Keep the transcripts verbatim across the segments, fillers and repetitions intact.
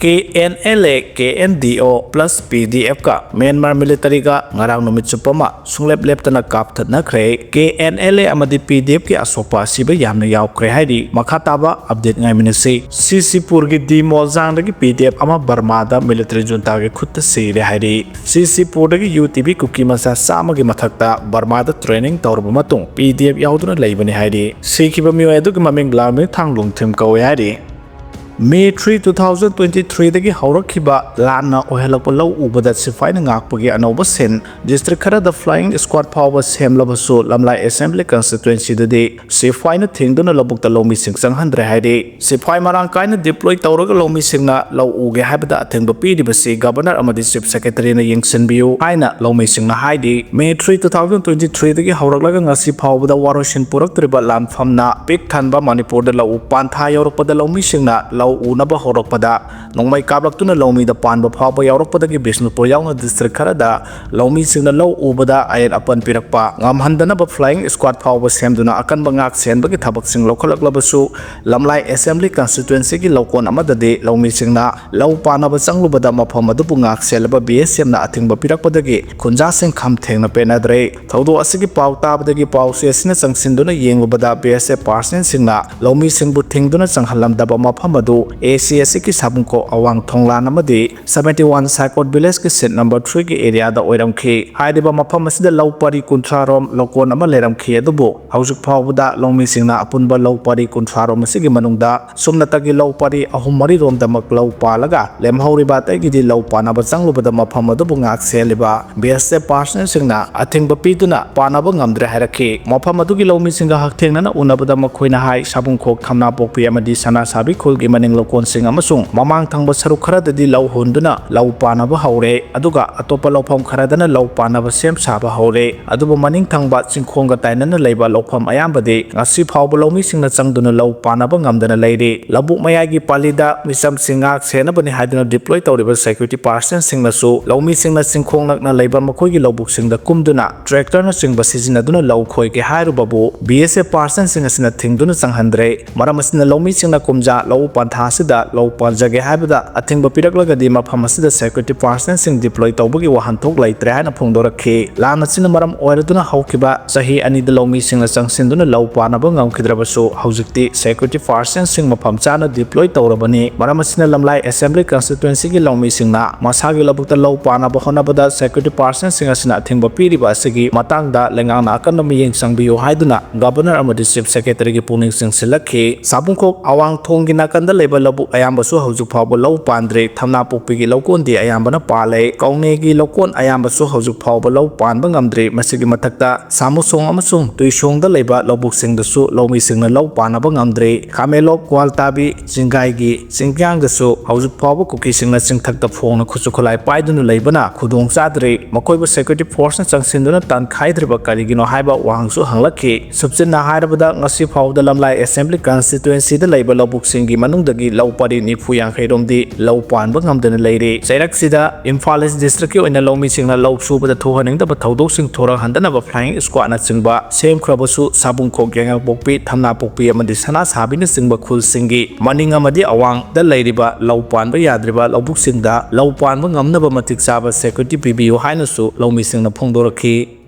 KNLA, KNDO plus PDFꯀ Myanmar ꯃꯤꯂꯤꯇꯔꯤꯒ ꯉꯔꯥꯡ ꯅꯨꯃꯤꯠ ꯆꯨꯞꯄ ꯑꯃ ꯁꯨꯡꯂꯦꯞ ꯂꯦꯞꯇꯅ ꯀꯥꯞꯊꯠꯅꯈ꯭ꯔꯦ꯫ KNLA ꯑꯃꯗꯤ PDFꯀꯤ ꯑꯁꯣꯛꯄ ꯑꯁꯤꯕ ꯌꯥꯝꯅ ꯌꯥꯎꯈ꯭ꯔꯦ ꯍꯥꯏꯔꯤ꯫ ꯃꯈꯥ ꯇꯥꯕ ꯑꯞꯗꯦꯠ ꯉꯥꯏꯃꯤꯟꯅꯁꯤ꯫ ꯁꯤꯁꯤꯄꯨꯔꯒꯤ ꯗꯤ ꯃꯣꯜꯖꯥꯡꯗꯒꯤ PDF ꯑꯃ ꯕꯔꯃꯥꯗ ꯃꯤꯂꯤꯇꯔꯤ ꯖꯨꯟꯇꯥꯒꯤ ꯈꯨꯠꯇ ꯁꯤꯔꯦ ꯍꯥꯏꯔꯤ꯫ ꯁꯤꯁꯤꯄꯨꯔꯗꯒꯤ UTV ꯀꯨꯀꯤ ꯃꯆꯥ ꯆꯥꯝꯃꯒꯤ ꯃꯊꯛꯇ ꯕꯔꯃꯥꯗ ꯇ꯭ꯔꯦꯅꯤꯡ ꯇꯧꯔꯕ ꯃꯇꯨꯡ PDF ꯌꯥꯎꯗꯨꯅ ꯂꯩꯕꯅꯤ ꯍꯥꯏꯔꯤ꯫ ꯁꯤꯈꯤꯕ ꯃꯤꯑꯣꯏ ꯑꯗꯨꯒꯤ ꯃꯃꯤꯡ ꯂꯥꯜꯃꯤꯊꯥꯡ ꯂꯨꯡꯊꯤꯝ ꯀꯧꯏ ꯍꯥꯏꯔꯤ꯫ May three, two thousand twenty threeꯗꯒꯤ ꯍꯧꯔꯛꯈꯤꯕ ꯂꯥꯟꯅ ꯑꯣꯏꯍꯜꯂꯛꯄ ꯂꯧ ꯎꯕꯗ ꯁꯤꯐꯥꯏꯅ ꯉꯥꯛꯄꯒꯤ ꯑꯅꯧꯕ ꯁꯤꯟ꯫ District ꯈꯔꯗ flying squad ꯐꯥꯎꯕ ꯁꯦꯝꯂꯕꯁꯨ ꯂꯝꯂꯥꯏ Assembly Constituencyꯗꯗꯤ ꯁꯤꯐꯥꯏꯅ ꯊꯤꯡꯗꯨꯅ ꯂꯧꯕꯨꯛꯇ ꯂꯧꯃꯤꯁꯤꯡ ꯆꯪꯍꯟꯗ꯭ꯔꯦ ꯍꯥꯏꯔꯤ꯫ ꯁꯤꯐꯥꯏ ꯃꯔꯥꯡ ꯀꯥꯏꯅ deploy ꯇꯧꯔꯒ ꯂꯧꯃꯤꯁꯤꯡꯅ ꯂꯧ ꯎꯒꯦ ꯍꯥꯏꯕꯗ ꯑꯊꯤꯡꯕ ꯄꯤꯔꯤꯕꯁꯤ Governor ꯑꯃꯗꯤ Chief Secretaryꯅ ꯌꯦꯡꯁꯤꯟꯕꯤꯌꯨ ꯍꯥꯏꯅ ꯂꯧꯃꯤꯁꯤꯡꯅ ꯍꯥꯏꯔꯤ꯫ May three, two thousand twenty threeꯗꯒꯤ ꯍꯧꯔꯛꯂꯒ ꯉꯁꯤ ꯐꯥꯎꯕꯗ ꯋꯥꯔꯣꯏꯁꯤꯟ ꯄꯨꯔꯛꯇ꯭ꯔꯤꯕ ꯂꯥꯟꯐꯝꯅ ꯄꯤꯛ ꯊꯟꯕ ꯃꯅꯤꯄꯨꯔꯗ ꯂꯧ ꯎ ꯄꯥꯟꯊꯥ ꯌꯧꯔꯛꯄꯗ ꯂꯧꯃꯤꯁꯤꯡꯅ ꯂꯧ ꯎꯅꯕ ꯍꯧꯔꯛꯄꯗ ꯅꯣꯡꯃꯩ ꯀꯥꯞꯂꯛꯇꯨꯅ ꯂꯧꯃꯤꯗ ꯄꯥꯟꯕ ꯐꯥꯎꯕ ꯌꯥꯎꯔꯛꯄꯗꯒꯤ ꯕꯤꯁꯅꯨꯄꯨꯔ ꯌꯥꯎꯅ district ꯈꯔꯗ ꯂꯧꯃꯤꯁꯤꯡꯅ ꯂꯧ ꯎꯕꯗ ꯑꯌꯦꯠ ꯑꯄꯟ ꯄꯤꯔꯛꯄ ꯉꯝꯍꯟꯗꯅꯕ flying squad ꯐꯥꯎꯕ ꯁꯦꯝꯗꯨꯅ ꯑꯀꯟꯕ ꯉꯥꯛ ꯁꯦꯟꯕꯒꯤ ꯊꯕꯛꯁꯤꯡ ꯂꯧꯈꯠꯂꯛꯂꯕꯁꯨ ꯂꯝꯂꯥꯏ Assembly Constituencyꯒꯤ ꯂꯧꯀꯣꯟ ꯑꯃꯗꯗꯤ ꯂꯧꯃꯤꯁꯤꯡꯅ ꯂꯧ ꯄꯥꯟꯅꯕ ꯆꯪꯂꯨꯕꯗ ꯃꯐꯝ ꯑꯗꯨꯕꯨ ꯉꯥꯛ ꯁꯦꯜꯂꯕ BSFꯅ ꯑꯊꯤꯡꯕ ꯄꯤꯔꯛꯄꯗꯒꯤ ꯈꯨꯟꯖꯥꯁꯤꯡ ꯈꯝ ꯊꯦꯡꯅ ꯄꯦꯟꯅꯗ꯭ꯔꯦ꯫ ꯊꯧꯗꯣꯛ ꯑꯁꯤꯒꯤ ꯄꯥꯎ ꯇꯥꯕꯗꯒꯤ ꯄꯥꯎꯆꯦ ꯑꯁꯤꯅ ꯆꯪꯁꯤꯟꯗꯨꯅ ꯌꯦꯡꯂꯨꯕꯗ BSF personnelꯁꯤꯡꯅ ꯂꯧꯃꯤꯁꯤꯡꯕꯨ ꯊꯤꯡꯗꯨꯅ ꯆꯪꯍꯜꯂꯝꯗꯕ ꯃꯐꯝ ꯑꯗꯨ ACSCꯒꯤ ꯁꯥꯕꯨꯡꯈꯣꯛ ꯑꯋꯥꯡ ꯊꯣꯡꯂꯥꯟ ꯑꯃꯗꯤ seventy one Saikot Villageꯀꯤ sheet number threeꯒꯤ areaꯗ ꯑꯣꯏꯔꯝꯈꯤ꯫ ꯍꯥꯏꯔꯤꯕ ꯃꯐꯝ ꯑꯁꯤꯗ ꯂꯧ ꯄꯔꯤ ꯀꯨꯟꯊ꯭ꯔꯥ ꯔꯣꯝ ꯂꯧꯀꯣꯟ ꯑꯃ ꯂꯩꯔꯝꯈꯤ, ꯑꯗꯨꯕꯨ ꯍꯧꯖꯤꯛ ꯐꯥꯎꯕꯗ ꯂꯧꯃꯤꯁꯤꯡꯅ ꯑꯄꯨꯟꯕ ꯂꯧ ꯄꯔꯤ ꯀꯨꯟꯊ꯭ꯔꯥ ꯔꯣꯝ ꯑꯁꯤꯒꯤ ꯃꯅꯨꯡꯗ ꯁꯨꯞꯅꯇꯒꯤ ꯂꯧ ꯄꯔꯤ ꯑꯍꯨꯝ ꯃꯔꯤ ꯔꯣꯝꯗꯃꯛ ꯂꯧ ꯄꯥꯜꯂꯒ ꯂꯦꯝꯍꯧꯔꯤꯕ ꯑꯇꯩꯒꯤꯗꯤ ꯂꯧ ꯄꯥꯟꯅꯕ ꯆꯪꯂꯨꯕꯗ ꯃꯐꯝ ꯑꯗꯨꯕꯨ ꯉꯥꯛ ꯁꯦꯜꯂꯤꯕ BSF personnelꯁꯤꯡꯅ ꯑꯊꯤꯡꯕ ꯄꯤꯗꯨꯅ ꯄꯥꯟꯅꯕ ꯉꯝꯗ꯭ꯔꯦ ꯍꯥꯏꯔꯛꯈꯤ꯫ ꯃꯐꯝ ꯑꯗꯨꯒꯤ ꯂꯧꯃꯤꯁꯤꯡꯒ ꯍꯛꯊꯦꯡꯅꯅ ꯎꯅꯕꯗ ꯃꯈꯣꯏꯅ ꯍꯥꯏ, ꯁꯥꯕꯨꯡꯈꯣꯛ, ꯊꯝꯅꯥꯄꯣꯛꯄꯤ ꯑꯃꯗꯤ ꯁꯅꯥꯁꯥꯕꯤ ꯈꯨꯜꯒꯤ ꯃꯅꯤꯡ ꯂꯧꯀꯣꯟꯁꯤꯡ ꯑꯃꯁꯨꯡ ꯃꯃꯥꯡ ꯊꯪꯕ ꯁꯔꯨꯛ ꯈꯔꯗꯗꯤ ꯂꯧ ꯍꯨꯟꯗꯨꯅ ꯂꯧ ꯄꯥꯟꯅꯕ ꯍꯧꯔꯦ, ꯑꯗꯨꯒ ꯑꯇꯣꯞꯄ ꯂꯧꯐꯝ ꯈꯔꯗꯅ ꯂꯧ ꯄꯥꯟꯅꯕ ꯁꯦꯝ ꯁꯥꯕ ꯍꯧꯔꯦ꯫ ꯑꯗꯨꯕꯨ ꯃꯅꯤꯡ ꯊꯪꯕ ꯆꯤꯡꯈꯣꯡꯒ ꯇꯥꯏꯅꯅ ꯂꯩꯕ ꯂꯧꯐꯝ ꯑꯌꯥꯝꯕꯗꯤ ꯉꯁꯤ ꯐꯥꯎꯕ ꯂꯧꯃꯤꯁꯤꯡꯅ ꯆꯪꯗꯨꯅ ꯂꯧ ꯄꯥꯟꯅꯕ ꯉꯝꯗꯅ ꯂꯩꯔꯤ꯫ ꯂꯧꯕꯨꯛ ꯃꯌꯥꯏꯒꯤ ꯄꯥꯂꯤꯗ ꯃꯤꯆꯝꯁꯤꯡ ꯉꯥꯛ ꯁꯦꯟꯅꯕꯅꯤ ꯍꯥꯏꯗꯨꯅ deploy ꯇꯧꯔꯤꯕ security personnelꯁꯤꯡꯅꯁꯨ ꯂꯧꯃꯤꯁꯤꯡꯅ ꯆꯤꯡꯈꯣꯡ ꯅꯛꯅ ꯂꯩꯕ ꯃꯈꯣꯏꯒꯤ ꯂꯧꯕꯨꯛꯁꯤꯡꯗ ꯀꯨꯝꯗꯨꯅ tractorꯅꯆꯤꯡꯕ ꯁꯤꯖꯤꯟꯅꯗꯨꯅ ꯂꯧ ꯈꯣꯏꯒꯦ ꯍꯥꯏꯔꯨꯕꯕꯨ BSF personnelꯁꯤꯡ ꯑꯁꯤꯅ ꯊꯤꯡꯗꯨꯅ ꯆꯪꯍꯟꯗ꯭ꯔꯦ꯫ ꯃꯔꯝ ꯑꯁꯤꯅ ꯂꯧꯃꯤꯁꯤꯡꯅ ꯀꯨꯝꯖꯥ ꯂꯧ ꯄꯥꯟ ꯊꯥꯁꯤꯗ ꯂꯧ ꯄꯥꯟꯖꯒꯦ ꯍꯥꯏꯕꯗ ꯑꯊꯤꯡꯕ ꯄꯤꯔꯛꯂꯒꯗꯤ ꯃꯐꯝ ꯑꯁꯤꯗ security personnelꯁꯤꯡ deploy ꯇꯧꯕꯒꯤ ꯋꯥꯍꯟꯊꯣꯛ ꯂꯩꯇ꯭ꯔꯦ ꯍꯥꯏꯅ ꯐꯣꯡꯗꯣꯔꯛꯈꯤ꯫ ꯂꯥꯟ ꯑꯁꯤꯅ ꯃꯔꯝ ꯑꯣꯏꯔꯗꯨꯅ ꯍꯧꯈꯤꯕ ꯆꯍꯤ ꯑꯅꯤꯗ ꯂꯧꯃꯤꯁꯤꯡꯅ ꯆꯪꯁꯤꯟꯗꯨꯅ ꯂꯧ ꯄꯥꯟꯅꯕ ꯉꯝꯈꯤꯗ꯭ꯔꯕꯁꯨ, ꯍꯧꯖꯤꯛꯇꯤ security personnelꯁꯤꯡ ꯃꯐꯝ ꯆꯥꯅ deploy ꯇꯧꯔꯕꯅꯤ꯫ ꯃꯔꯝ ꯑꯁꯤꯅ ꯂꯝꯂꯥꯏ assembly constituencyꯒꯤ ꯂꯧꯃꯤꯁꯤꯡꯅ ꯃꯁꯥꯒꯤ ꯂꯧꯕꯨꯛꯇ ꯂꯧ ꯄꯥꯟꯅꯕ ꯍꯣꯠꯅꯕꯗ security personnelꯁꯤꯡ ꯑꯁꯤꯅ ꯑꯊꯤꯡꯕ ꯄꯤꯔꯤꯕ ꯑꯁꯤꯒꯤ ꯃꯇꯥꯡꯗ ꯂꯩꯉꯥꯛꯅ ꯑꯀꯟꯕ ꯃꯤꯠꯌꯦꯡ ꯆꯪꯕꯤꯌꯨ ꯍꯥꯏꯗꯨꯅ Governor ꯑꯃꯗꯤ Chief Secretaryꯒꯤ ꯄꯨꯛꯅꯤꯡ ꯆꯤꯡꯁꯤꯜꯂꯛꯈꯤ꯫ ꯁꯥꯕꯨꯡꯈꯣꯛ ꯑꯋꯥꯡ ꯊꯣꯡꯒꯤ ꯅꯥꯀꯟꯗ ꯂꯩꯕ ꯂꯧꯕꯨꯛ ꯑꯌꯥꯝꯕꯁꯨ ꯍꯧꯖꯤꯛ ꯐꯥꯎꯕ ꯂꯧ ꯄꯥꯟꯗ꯭ꯔꯤ꯫ ꯊꯝꯅꯥꯄꯣꯛꯄꯤꯒꯤ ꯂꯧꯀꯣꯟꯗꯤ ꯑꯌꯥꯝꯕꯅ ꯄꯥꯜꯂꯦ꯫ ꯀꯧꯅꯦꯒꯤ ꯂꯧꯀꯣꯟ ꯑꯌꯥꯝꯕꯁꯨ ꯍꯧꯖꯤꯛ ꯐꯥꯎꯕ ꯂꯧ ꯄꯥꯟꯕ ꯉꯝꯗ꯭ꯔꯤ꯫ ꯃꯁꯤꯒꯤ ꯃꯊꯛꯇ ꯁꯥꯃꯨꯁꯣꯡ ꯑꯃꯁꯨꯡ ꯇꯨꯏꯁꯣꯡꯗ ꯂꯩꯕ ꯂꯧꯕꯨꯛꯁꯤꯡꯗꯁꯨ ꯂꯧꯃꯤꯁꯤꯡꯅ ꯂꯧ ꯄꯥꯟꯅꯕ ꯉꯝꯗ꯭ꯔꯤ꯫ ꯈꯥꯃꯦꯟꯂꯣꯛ, ꯒ꯭ꯋꯥꯜꯇꯥꯕꯤ, ꯆꯤꯡꯒꯥꯏꯒꯤ ꯆꯤꯡꯌꯥꯡꯗꯁꯨ ꯍꯧꯖꯤꯛ ꯐꯥꯎꯕ ꯀꯨꯀꯤꯁꯤꯡꯅ ꯆꯤꯡꯊꯛꯇ ꯐꯣꯡꯅ ꯈꯨꯠꯁꯨ ꯈꯨꯠꯂꯥꯏ ꯄꯥꯏꯗꯨꯅ ꯂꯩꯕꯅ ꯈꯨꯗꯣꯡ ꯆꯥꯗ꯭ꯔꯤ꯫ ꯃꯈꯣꯏꯕꯨ security forceꯅ ꯆꯪꯁꯤꯟꯗꯨꯅ ꯇꯥꯟꯈꯥꯏꯗ꯭ꯔꯤꯕ ꯀꯔꯤꯒꯤꯅꯣ ꯍꯥꯏꯕ ꯋꯥꯍꯪꯁꯨ ꯍꯪꯂꯛꯈꯤ꯫ ꯁꯨꯞꯆꯤꯟꯅ ꯍꯥꯏꯔꯕꯗ, ꯉꯁꯤ ꯐꯥꯎꯕꯗ ꯂꯝꯂꯥꯏ assembly constituencyꯗ ꯂꯩꯕ ꯂꯧꯕꯨꯛꯁꯤꯡꯒꯤ ꯃꯅꯨꯡꯗꯒꯤ ꯂꯧ ꯄꯔꯤ ꯅꯤꯐꯨ ꯌꯥꯡꯈꯩ ꯔꯣꯝꯗꯤ ꯂꯧ ꯄꯥꯟꯕ ꯉꯝꯗꯅ ꯂꯩꯔꯤ꯫ ꯆꯩꯔꯛꯁꯤꯗ Imphal East districtꯀꯤ ꯑꯣꯏꯅ ꯂꯧꯃꯤꯁꯤꯡꯅ ꯂꯧ ꯁꯨꯕꯗ ꯊꯣꯛꯍꯟꯅꯤꯡꯗꯕ ꯊꯧꯗꯣꯛꯁꯤꯡ ꯊꯣꯔꯛꯍꯟꯗꯅꯕ flying squadꯅꯆꯤꯡꯕ ꯁꯦꯝꯈ꯭ꯔꯕꯁꯨ, ꯁꯥꯕꯨꯡꯈꯣꯛ, ꯌꯥꯏꯉꯪꯄꯣꯛꯄꯤ, ꯊꯝꯅꯥꯄꯣꯛꯄꯤ ꯑꯃꯗꯤ ꯁꯅꯥꯁꯥꯕꯤꯅꯆꯤꯡꯕ ꯈꯨꯜꯁꯤꯡꯒꯤ ꯃꯅꯤꯡ ꯑꯃꯗꯤ ꯑꯋꯥꯡꯗ ꯂꯩꯔꯤꯕ ꯂꯧ ꯄꯥꯟꯕ ꯌꯥꯗ꯭ꯔꯤꯕ ꯂꯧꯕꯨꯛꯁꯤꯡꯗ ꯂꯧ ꯄꯥꯟꯕ ꯉꯝꯅꯕ ꯃꯇꯤꯛ ꯆꯥꯕ security ꯄꯤꯕꯤꯌꯨ ꯍꯥꯏꯅꯁꯨ ꯂꯧꯃꯤꯁꯤꯡꯅ ꯐꯣꯡꯗꯣꯔꯛꯈꯤ꯫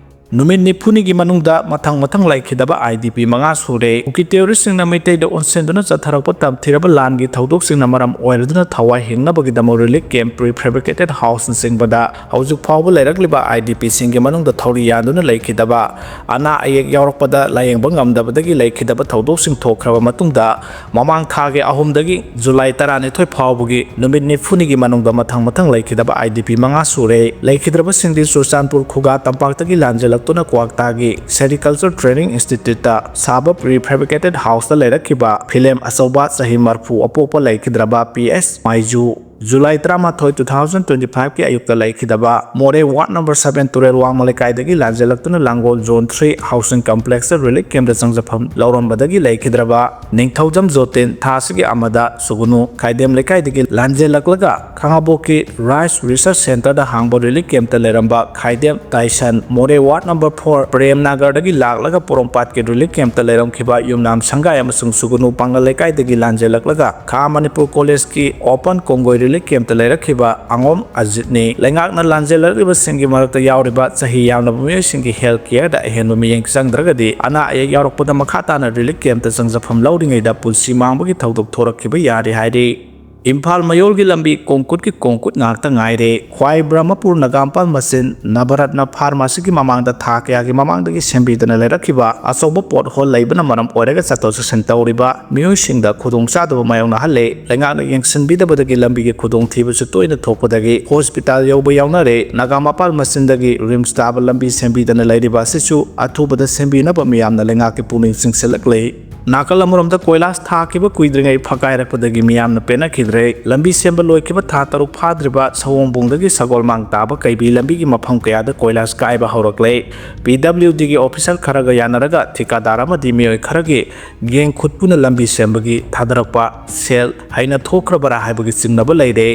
ꯅꯨꯃꯤꯠ ꯅꯤꯐꯨꯅꯤꯒꯤ ꯃꯅꯨꯡꯗ ꯃꯊꯪ ꯃꯊꯪ ꯂꯩꯈꯤꯗꯕ IDP ꯃꯉꯥ ꯁꯨꯔꯦ꯫ ꯀꯨꯀꯤ terroristꯁꯤꯡꯅ ꯃꯩꯇꯩꯗ ꯑꯣꯟꯁꯤꯟꯗꯨꯅ ꯆꯠꯊꯔꯛꯄ ꯇꯝꯊꯤꯔꯕ ꯂꯥꯟꯒꯤ ꯊꯧꯗꯣꯛꯁꯤꯡꯅ ꯃꯔꯝ ꯑꯣꯏꯔꯗꯨꯅ ꯊꯋꯥꯏ ꯍꯤꯡꯅꯕꯒꯤꯗꯃꯛ relief camp, prefabricated houseꯅꯆꯤꯡꯕꯗ ꯍꯧꯖꯤꯛ ꯐꯥꯎꯕ ꯂꯩꯔꯛꯂꯤꯕ IDPꯁꯤꯡꯒꯤ ꯃꯅꯨꯡꯗ ꯊꯧꯔꯤ ꯌꯥꯟꯗꯨꯅ ꯂꯩꯈꯤꯗꯕ, ꯑꯅꯥ ꯑꯌꯦꯛ ꯌꯥꯎꯔꯛꯄꯗ ꯂꯥꯌꯦꯡꯕ ꯉꯝꯗꯕꯗꯒꯤ ꯂꯩꯈꯤꯗꯕ ꯊꯧꯗꯣꯛꯁꯤꯡ ꯊꯣꯛꯈ꯭ꯔꯕ ꯃꯇꯨꯡꯗ, ꯃꯃꯥꯡ ꯊꯥꯒꯤ ꯑꯍꯨꯝꯗꯒꯤ ꯖꯨꯂꯥꯏ ꯇꯔꯥꯅꯤꯊꯣꯏ ꯐꯥꯎꯕꯒꯤ ꯅꯨꯃꯤꯠ ꯅꯤꯐꯨꯅꯤꯒꯤ ꯃꯅꯨꯡꯗ ꯃꯊꯪ ꯃꯊꯪ ꯂꯩꯈꯤꯗꯕ IDP ꯃꯉꯥ ꯁꯨꯔꯦ꯫ ꯂꯩꯈꯤꯗ꯭ꯔꯕꯁꯤꯡꯗꯤ ꯆꯨꯔꯆꯥꯟꯄꯨꯔ ꯈꯨꯒꯥ ꯇꯝꯄꯥꯛꯇꯒꯤ ꯂꯥꯟꯖꯦꯜꯂꯛꯇꯨꯅ ꯀ꯭ꯋꯥꯛꯇꯥꯒꯤ Sericulture Training Instituteꯇ ꯁꯥꯕ prefabricated houseꯇ ꯂꯩꯔꯛꯈꯤꯕ ꯐꯤꯂꯦꯝ ꯑꯆꯧꯕ ꯆꯍꯤ ꯃꯔꯐꯨ ꯑꯄꯣꯛꯄ ꯂꯩꯈꯤꯗ꯭ꯔꯕ PS ꯃꯥꯏꯖꯨ ꯖꯨꯂꯥꯏ ꯇꯔꯥꯃꯥꯊꯣꯏ, two thousand twenty five ꯀꯤ ꯑꯌꯨꯛꯇ ꯂꯩꯈꯤꯗꯕ ꯃꯣꯔꯦ ward number seven ꯇꯨꯔꯦꯜ ꯋꯥꯡꯃ ꯂꯩꯀꯥꯏꯗꯒꯤ ꯂꯥꯟꯖꯦꯜꯂꯛꯇꯨꯅ ꯂꯥꯡꯒꯣꯜ zone three housing complex ꯇ relief camp ꯇ ꯆꯪꯖꯐꯝ ꯂꯧꯔꯝꯕꯗꯒꯤ ꯂꯩꯈꯤꯗ꯭ꯔꯕ ꯅꯤꯡꯊꯧꯖꯝ ꯖꯣꯇꯤꯟ, ꯊꯥ ꯑꯁꯤꯒꯤ ꯑꯃꯗ ꯁꯨꯒꯅꯨ, ꯈꯥꯏꯗꯦꯝ ꯂꯩꯀꯥꯏꯗꯒꯤ ꯂꯥꯟꯖꯦꯜꯂꯛꯂꯒ ꯈꯥꯉꯕꯣꯛꯀꯤ Rice Research Center ꯗ ꯍꯥꯡꯕ relief camp ꯇ ꯂꯩꯔꯝꯕ ꯈꯥꯏꯗꯦꯝ ꯇꯥꯏꯁꯟ, ꯃꯣꯔꯦ ward number four ꯄ꯭ꯔꯦꯝ ꯅꯥꯒꯔꯗꯒꯤ ꯂꯥꯛꯂꯒ ꯄꯣꯔꯣꯝꯄꯥꯠꯀꯤ relief camp ꯇ ꯂꯩꯔꯝꯈꯤꯕ ꯌꯨꯝꯅꯥꯝ ꯁꯪꯒꯥꯏ ꯑꯃꯁꯨꯡ ꯁꯨꯒꯅꯨ ꯄꯥꯡꯒꯜ ꯂꯩꯀꯥꯏꯗꯒꯤ ꯂꯥꯟꯖꯦꯜꯂꯛꯂꯒ ꯈꯥ ꯃꯅꯤꯄꯨꯔ college ꯀꯤ open ꯀꯣꯡꯒꯣꯏ relief camp ꯇ ꯂꯩꯔꯛꯈꯤꯕ ꯑꯉꯣꯝ ꯑꯖꯤꯠꯅꯤ꯫ ꯂꯩꯉꯥꯛꯅ ꯂꯥꯟꯖꯦꯜꯂꯛꯂꯤꯕꯁꯤꯡꯒꯤ ꯃꯔꯛꯇ ꯌꯥꯎꯔꯤꯕ ꯆꯍꯤ ꯌꯥꯝꯂꯕ ꯃꯤꯑꯣꯏꯁꯤꯡꯒꯤ health care ꯗ ꯑꯍꯦꯟꯕ ꯃꯤꯠꯌꯦꯡ ꯆꯪꯗ꯭ꯔꯒꯗꯤ ꯑꯅꯥ ꯑꯌꯦꯛ ꯌꯥꯎꯔꯛꯄꯗ ꯃꯈꯥ ꯇꯥꯅ relief camp ꯇ ꯆꯪꯖꯐꯝ ꯂꯧꯔꯤꯉꯩꯗ ꯄꯨꯟꯁꯤ ꯃꯥꯡꯕꯒꯤ ꯊꯧꯗꯣꯛ ꯊꯣꯔꯛꯈꯤꯕ ꯌꯥꯔꯤ ꯍꯥꯏꯔꯤ꯫ ꯏꯝꯐꯥꯜ ꯃꯌꯣꯜꯒꯤ ꯂꯝꯕꯤ ꯀꯣꯡꯀꯨꯠꯀꯤ ꯀꯣꯡꯀꯨꯠ ꯉꯥꯛꯇ ꯉꯥꯏꯔꯦ꯫ ꯈ꯭ꯋꯥꯏ ꯕ꯭ꯔꯍꯃꯄꯨꯔ ꯅꯒꯥꯝꯄꯥꯜ ꯃꯆꯤꯟ ꯅꯕꯔꯠꯅ pharmacy ꯒꯤ ꯃꯃꯥꯡꯗ ꯊꯥ ꯀꯌꯥꯒꯤ ꯃꯃꯥꯡꯗꯒꯤ ꯁꯦꯝꯕꯤꯗꯅ ꯂꯩꯔꯛꯈꯤꯕ ꯑꯆꯧꯕ pothole ꯂꯩꯕꯅ ꯃꯔꯝ ꯑꯣꯏꯔꯒ ꯆꯠꯊꯣꯛ ꯆꯠꯁꯤꯟ ꯇꯧꯔꯤꯕ ꯃꯤꯑꯣꯏꯁꯤꯡꯗ ꯈꯨꯗꯣꯡꯆꯥꯗꯕ ꯃꯥꯌꯣꯛꯅꯍꯜꯂꯦ꯫ ꯂꯩꯉꯥꯛꯅ ꯌꯦꯡꯁꯤꯟꯕꯤꯗꯕꯗꯒꯤ ꯂꯝꯕꯤꯒꯤ ꯈꯨꯗꯣꯡꯊꯤꯕꯁꯨ ꯇꯣꯏꯅ ꯊꯣꯛꯄꯗꯒꯤ hospital ꯌꯧꯕ ꯌꯥꯎꯅꯔꯦ꯫ ꯅꯒꯥꯝꯄꯥꯜ ꯃꯆꯤꯟꯗꯒꯤ RIMS ꯇꯥꯕ ꯂꯝꯕꯤ ꯁꯦꯝꯕꯤꯗꯅ ꯂꯩꯔꯤꯕ ꯑꯁꯤꯁꯨ ꯑꯊꯨꯕꯗ ꯁꯦꯝꯕꯤꯅꯕ ꯃꯤꯌꯥꯝꯅ ꯂꯩꯉꯥꯛꯀꯤ ꯄꯨꯛꯅꯤꯡ ꯆꯤꯡꯁꯤꯜꯂꯛꯂꯦ꯫ ꯅꯥꯀꯜ ꯑꯃꯔꯣꯝꯗ ꯀꯣꯏꯂꯥꯁ ꯊꯥꯈꯤꯕ ꯀꯨꯏꯗ꯭ꯔꯤꯉꯩ ꯐꯛꯀꯥꯏꯔꯛꯄꯗꯒꯤ ꯃꯤꯌꯥꯝꯅ ꯄꯦꯟꯅꯈꯤꯗ꯭ꯔꯦ꯫ ꯂꯝꯕꯤ ꯁꯦꯝꯕ ꯂꯣꯏꯈꯤꯕ ꯊꯥ ꯇꯔꯨꯛ ꯐꯥꯗ꯭ꯔꯤꯕ ꯁꯑꯣꯝꯕꯨꯡꯗꯒꯤ ꯁꯒꯣꯜꯃꯥꯡ ꯇꯥꯕ ꯀꯩꯕꯤ ꯂꯝꯕꯤꯒꯤ ꯃꯐꯝ ꯀꯌꯥꯗ ꯀꯣꯏꯂꯥꯁ ꯀꯥꯏꯕ ꯍꯧꯔꯛꯂꯦ꯫ PWD ꯒꯤ officer ꯈꯔꯒ ꯌꯥꯅꯔꯒ ꯊꯤꯀꯥꯗꯥꯔ ꯑꯃꯗꯤ ꯃꯤꯑꯣꯏ ꯈꯔꯒꯤ ꯌꯦꯡ ꯈꯨꯠꯄꯨꯅ ꯂꯝꯕꯤ ꯁꯦꯝꯕꯒꯤ ꯊꯥꯗꯔꯛꯄ ꯁꯦꯜ ꯍꯩꯅ ꯊꯣꯛꯈ꯭ꯔꯕꯔꯥ ꯍꯥꯏꯕꯒꯤ ꯆꯤꯡꯅꯕ ꯂꯩꯔꯦ꯫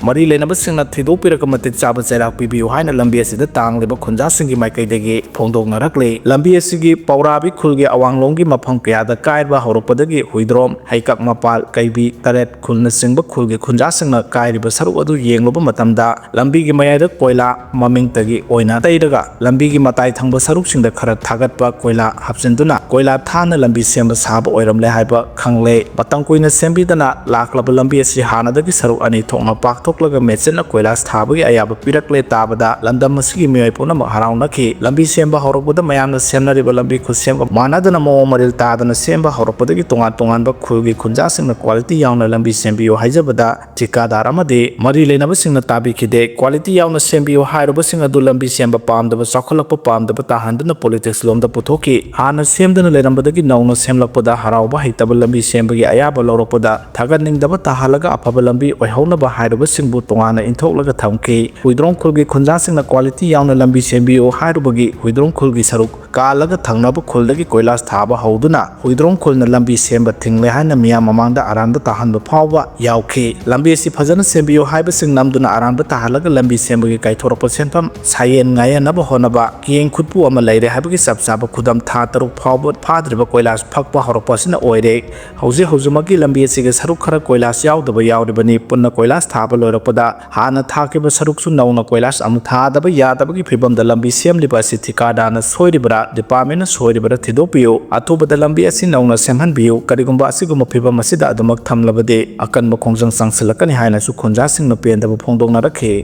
ꯃꯔꯤ ꯂꯩꯅꯕꯁꯤꯡꯅ ꯊꯤꯗꯣꯛꯄꯤꯔꯒ ꯃꯇꯤꯛ ꯆꯥꯕ ꯆꯩꯔꯥꯛ ꯄꯤꯕꯤꯌꯨ ꯍꯥꯏꯅ ꯂꯝꯕꯤ ꯑꯁꯤꯗ ꯇꯥꯡꯂꯤꯕ ꯈꯨꯟꯖꯥꯁꯤꯡꯒꯤ ꯃꯥꯏꯀꯩꯗꯒꯤ ꯐꯣꯡꯗꯣꯛꯅꯔꯛꯂꯤ꯫ ꯂꯝꯕꯤ ꯑꯁꯤꯒꯤ ꯄꯧꯔꯥꯕꯤ ꯈꯨꯜꯒꯤ ꯑꯋꯥꯡꯂꯣꯝꯒꯤ ꯃꯐꯝ ꯀꯌꯥꯗ ꯀꯥꯏꯕ ꯍꯧꯔꯛꯄꯗꯒꯤ ꯍꯨꯏꯗ꯭ꯔꯣꯝ, ꯍꯩꯀꯛ ꯃꯄꯥꯜ, ꯀꯩꯕꯤ, ꯇꯔꯦꯠ ꯈꯨꯜꯅꯆꯤꯡꯕ ꯈꯨꯜꯒꯤ ꯈꯨꯟꯖꯥꯁꯤꯡꯅ ꯀꯥꯏꯔꯤꯕ ꯁꯔꯨꯛ ꯑꯗꯨ ꯌꯦꯡꯂꯨꯕ ꯃꯇꯝꯗ ꯂꯝꯕꯤꯒꯤ ꯃꯌꯥꯏꯗ ꯀꯣꯏꯂꯥ ꯃꯃꯤꯡꯇꯒꯤ ꯑꯣꯏꯅ ꯇꯩꯔꯒ ꯂꯝꯕꯤꯒꯤ ꯃꯇꯥꯏ ꯊꯪꯕ ꯁꯔꯨꯛꯁꯤꯡꯗ ꯈꯔ ꯊꯥꯒꯠꯄ ꯀꯣꯏꯂꯥ ꯍꯥꯞꯆꯤꯟꯗꯨꯅ ꯀꯣꯏꯂꯥ ꯊꯥꯅ ꯂꯝꯕꯤ ꯁꯦꯝꯕ ꯁꯥꯕ ꯑꯣꯏꯔꯝꯂꯦ ꯍꯥꯏꯕ ꯈꯪꯂꯦ꯫ ꯃꯇꯝ ꯀꯨꯏꯅ ꯁꯦꯝꯕꯤꯗꯅ ꯂꯥꯛꯂꯕ ꯂꯝꯕꯤ ꯑꯁꯤ ꯍꯥꯟꯅꯗꯒꯤ ꯁꯔꯨꯛ ꯑꯅꯤ ꯊꯣꯛꯅ ꯄꯥꯛꯊꯣꯛꯂꯒ ꯃꯦꯆꯤꯟꯅ ꯀꯣꯏꯂꯥꯁ ꯊꯥꯕꯒꯤ ꯑꯌꯥꯕ ꯄꯤꯔꯛꯂꯦ ꯇꯥꯕꯗ ꯂꯝꯗꯝ ꯑꯁꯤꯒꯤ ꯃꯤꯑꯣꯏ ꯄꯨꯝꯅꯃꯛ ꯍꯔꯥꯎꯅꯈꯤ꯫ ꯂꯝꯕꯤ ꯁꯦꯝꯕ ꯍꯧꯔꯛꯄꯗ ꯃꯌꯥꯝꯅ ꯁꯦꯝꯅꯔꯤꯕ ꯂꯝꯕꯤ ꯈꯨꯠꯁꯦꯝꯒ ꯃꯥꯟꯅꯗꯅ ꯃꯑꯣꯡ ꯃꯔꯤꯜ ꯇꯥꯗꯅ ꯁꯦꯝꯕ ꯍꯧꯔꯛꯄꯗꯒꯤ ꯇꯣꯉꯥꯟ ꯇꯣꯉꯥꯟꯕ ꯈꯨꯜꯒꯤ ꯈꯨꯟꯖꯥꯁꯤꯡꯅ quality ꯌꯥꯎꯅ ꯂꯝꯕꯤ ꯁꯦꯝꯕꯤꯌꯨ ꯍꯥꯏꯖꯕ ꯕꯗ ꯊꯤꯀꯥꯗꯥꯔ ꯑꯃꯗꯤ ꯃꯔꯤ ꯂꯩꯅꯕꯁꯤꯡꯅ ꯇꯥꯕꯤꯈꯤꯗꯦ꯫ ꯀ꯭ꯋꯥꯂꯤꯇꯤ ꯌꯥꯎꯅ ꯁꯦꯝꯕꯤꯌꯨ ꯍꯥꯏꯔꯨꯕꯁꯤꯡ ꯑꯗꯨ ꯂꯝꯕꯤ ꯁꯦꯝꯕ ꯄꯥꯝꯗꯕ, ꯆꯥꯎꯈꯠꯂꯛꯄ ꯄꯥꯝꯗꯕ ꯇꯥꯍꯟꯗꯨꯅ ꯄꯣꯂꯤꯇꯤꯛꯁ ꯂꯣꯝꯗ ꯄꯨꯊꯣꯛꯈꯤ꯫ ꯍꯥꯟꯅ ꯁꯦꯝꯗꯨꯅ ꯂꯩꯔꯝꯕꯗꯒꯤ ꯅꯧꯅ ꯁꯦꯝꯂꯛꯄꯗ ꯍꯔꯥꯎꯕ ꯍꯩꯇꯕ, ꯂꯝꯕꯤ ꯁꯦꯝꯕꯒꯤ ꯑꯌꯥꯕ ꯂꯧꯔꯛꯄꯗ ꯊꯥꯒꯠꯅꯤꯡꯗꯕ ꯇꯥꯍꯜꯂꯒ ꯑꯐꯕ ꯂꯝꯕꯤ ꯑꯣꯏꯍꯧꯅꯕ ꯍꯥꯏꯔꯨꯕꯁꯤꯡꯕꯨ ꯇꯣꯉꯥꯟꯅ ꯏꯟꯊꯣꯛꯂꯒ ꯊꯝꯈꯤ꯫ ꯍꯨꯏꯗ꯭ꯔꯣꯝ ꯈꯨꯜꯒꯤ ꯈꯨꯟꯖꯥꯁꯤꯡꯅ ꯀ꯭ꯋꯥꯂꯤꯇꯤ ꯌꯥꯎꯅ ꯂꯝꯕꯤ ꯁꯦꯝꯕꯤꯌꯨ ꯍꯥꯏꯔꯨꯕꯒꯤ ꯍꯨꯏꯗ꯭ꯔꯣꯝ ꯈꯨꯜꯒꯤ ꯁꯔꯨꯛ ꯀꯥꯜꯂꯒ ꯊꯪꯅꯕ ꯈꯨꯜꯗꯒꯤ ꯀꯣꯏꯂꯥꯁ ꯊꯥꯕ ꯍꯧꯗꯨꯅ ꯍꯨꯏꯗ꯭ꯔꯣꯝ ꯈꯨꯜꯅ ꯂꯝꯕꯤ ꯁꯦꯝꯕ ꯊꯤꯡꯂꯦ ꯍꯥꯏꯅ ꯃꯤꯌꯥꯝ ꯃꯃꯥꯡꯗ ꯑꯔꯥꯟꯕ ꯇꯥꯍꯟꯕ ꯐꯥꯎꯕ ꯌꯥꯎꯈꯤ꯫ ꯂꯝꯕꯤ ꯑꯁꯤ ꯐꯖꯅ ꯁꯦꯝꯕꯤꯌꯨ ꯍꯥꯏꯕꯁꯤꯡ ꯅꯝꯗꯨꯅ ꯑꯔꯥꯟꯕ ꯇꯥꯍꯜꯂꯒ ꯂꯝꯕꯤ ꯁꯦꯝꯕꯒꯤ ꯀꯥꯏꯊꯣꯔꯛꯄ ꯁꯦꯟꯐꯝ ꯁꯥꯌꯦꯟ ꯉꯥꯌꯦꯟꯅꯕ ꯍꯣꯠꯅꯕ, ꯀꯤꯌꯦꯡ ꯈꯨꯠꯄꯨ ꯑꯃ ꯂꯩꯔꯦ ꯍꯥꯏꯕꯒꯤ ꯆꯞ ꯆꯥꯕ ꯈꯨꯗꯝ ꯊꯥ ꯇꯔꯨꯛ ꯐꯥꯎꯕ ꯐꯥꯗ꯭ꯔꯤꯕ ꯀꯣꯏꯂꯥꯁ ꯐꯛꯄ ꯍꯧꯔꯛꯄ ꯑꯁꯤꯅ ꯑꯣꯏꯔꯦ꯫ ꯍꯧꯖꯤꯛ ꯍꯧꯖꯤꯛꯃꯛꯀꯤ ꯂꯝꯕꯤ ꯑꯁꯤꯒꯤ ꯁꯔꯨꯛ ꯈꯔ ꯀꯣꯏꯂꯥꯁ ꯌꯥꯎꯗꯕ ꯌꯥꯎꯔꯤꯕꯅꯤ꯫ ꯄꯨꯟꯅ ꯀꯣꯏꯂꯥꯁ ꯊꯥꯕ ꯂꯣꯏꯔꯛꯄꯗ ꯍꯥꯟꯅ ꯊꯥꯈꯤꯕ ꯁꯔꯨꯛꯁꯨ ꯅꯧꯅ ꯀꯣꯏꯂꯥꯁ ꯑꯃꯨꯛ ꯊꯥꯗꯕ ꯌꯥꯗꯕꯒꯤ ꯐꯤꯕꯝꯗ ꯂꯝꯕꯤ ꯁꯦꯝꯂꯤꯕ ꯑꯁꯤ ꯊꯤꯀꯥꯗꯥꯔꯅ ꯁꯣꯏꯔꯤꯕꯔꯥ, ꯗꯤꯄꯥꯔꯠꯃꯦꯟꯅ ꯁꯣꯏꯔꯤꯕꯔꯥ ꯊꯤꯗꯣꯛꯄꯤꯌꯨ꯫ ꯑꯊꯨꯕꯗ ꯂꯝꯕꯤ ꯑꯁꯤ ꯅꯧꯅ ꯁꯦꯝꯍꯟꯕꯤꯌꯨ꯫ ꯀꯔꯤꯒꯨꯝꯕ ꯑꯁꯤꯒꯨꯝꯕ ꯐꯤꯕꯝ ꯑꯁꯤꯗ ꯑꯗꯨꯃꯛ ꯊꯝꯂꯕꯗꯤ ꯑꯀꯟꯕ ꯈꯣꯡꯖꯪ ꯆꯪꯁꯤꯜꯂꯛꯀꯅꯤ ꯍꯥꯏꯅꯁꯨ ꯈꯨꯟꯖꯥꯁꯤꯡꯅ ꯄꯦꯟꯗꯕ ꯐꯣꯡꯗꯣꯛꯅꯔꯛꯈꯤ꯫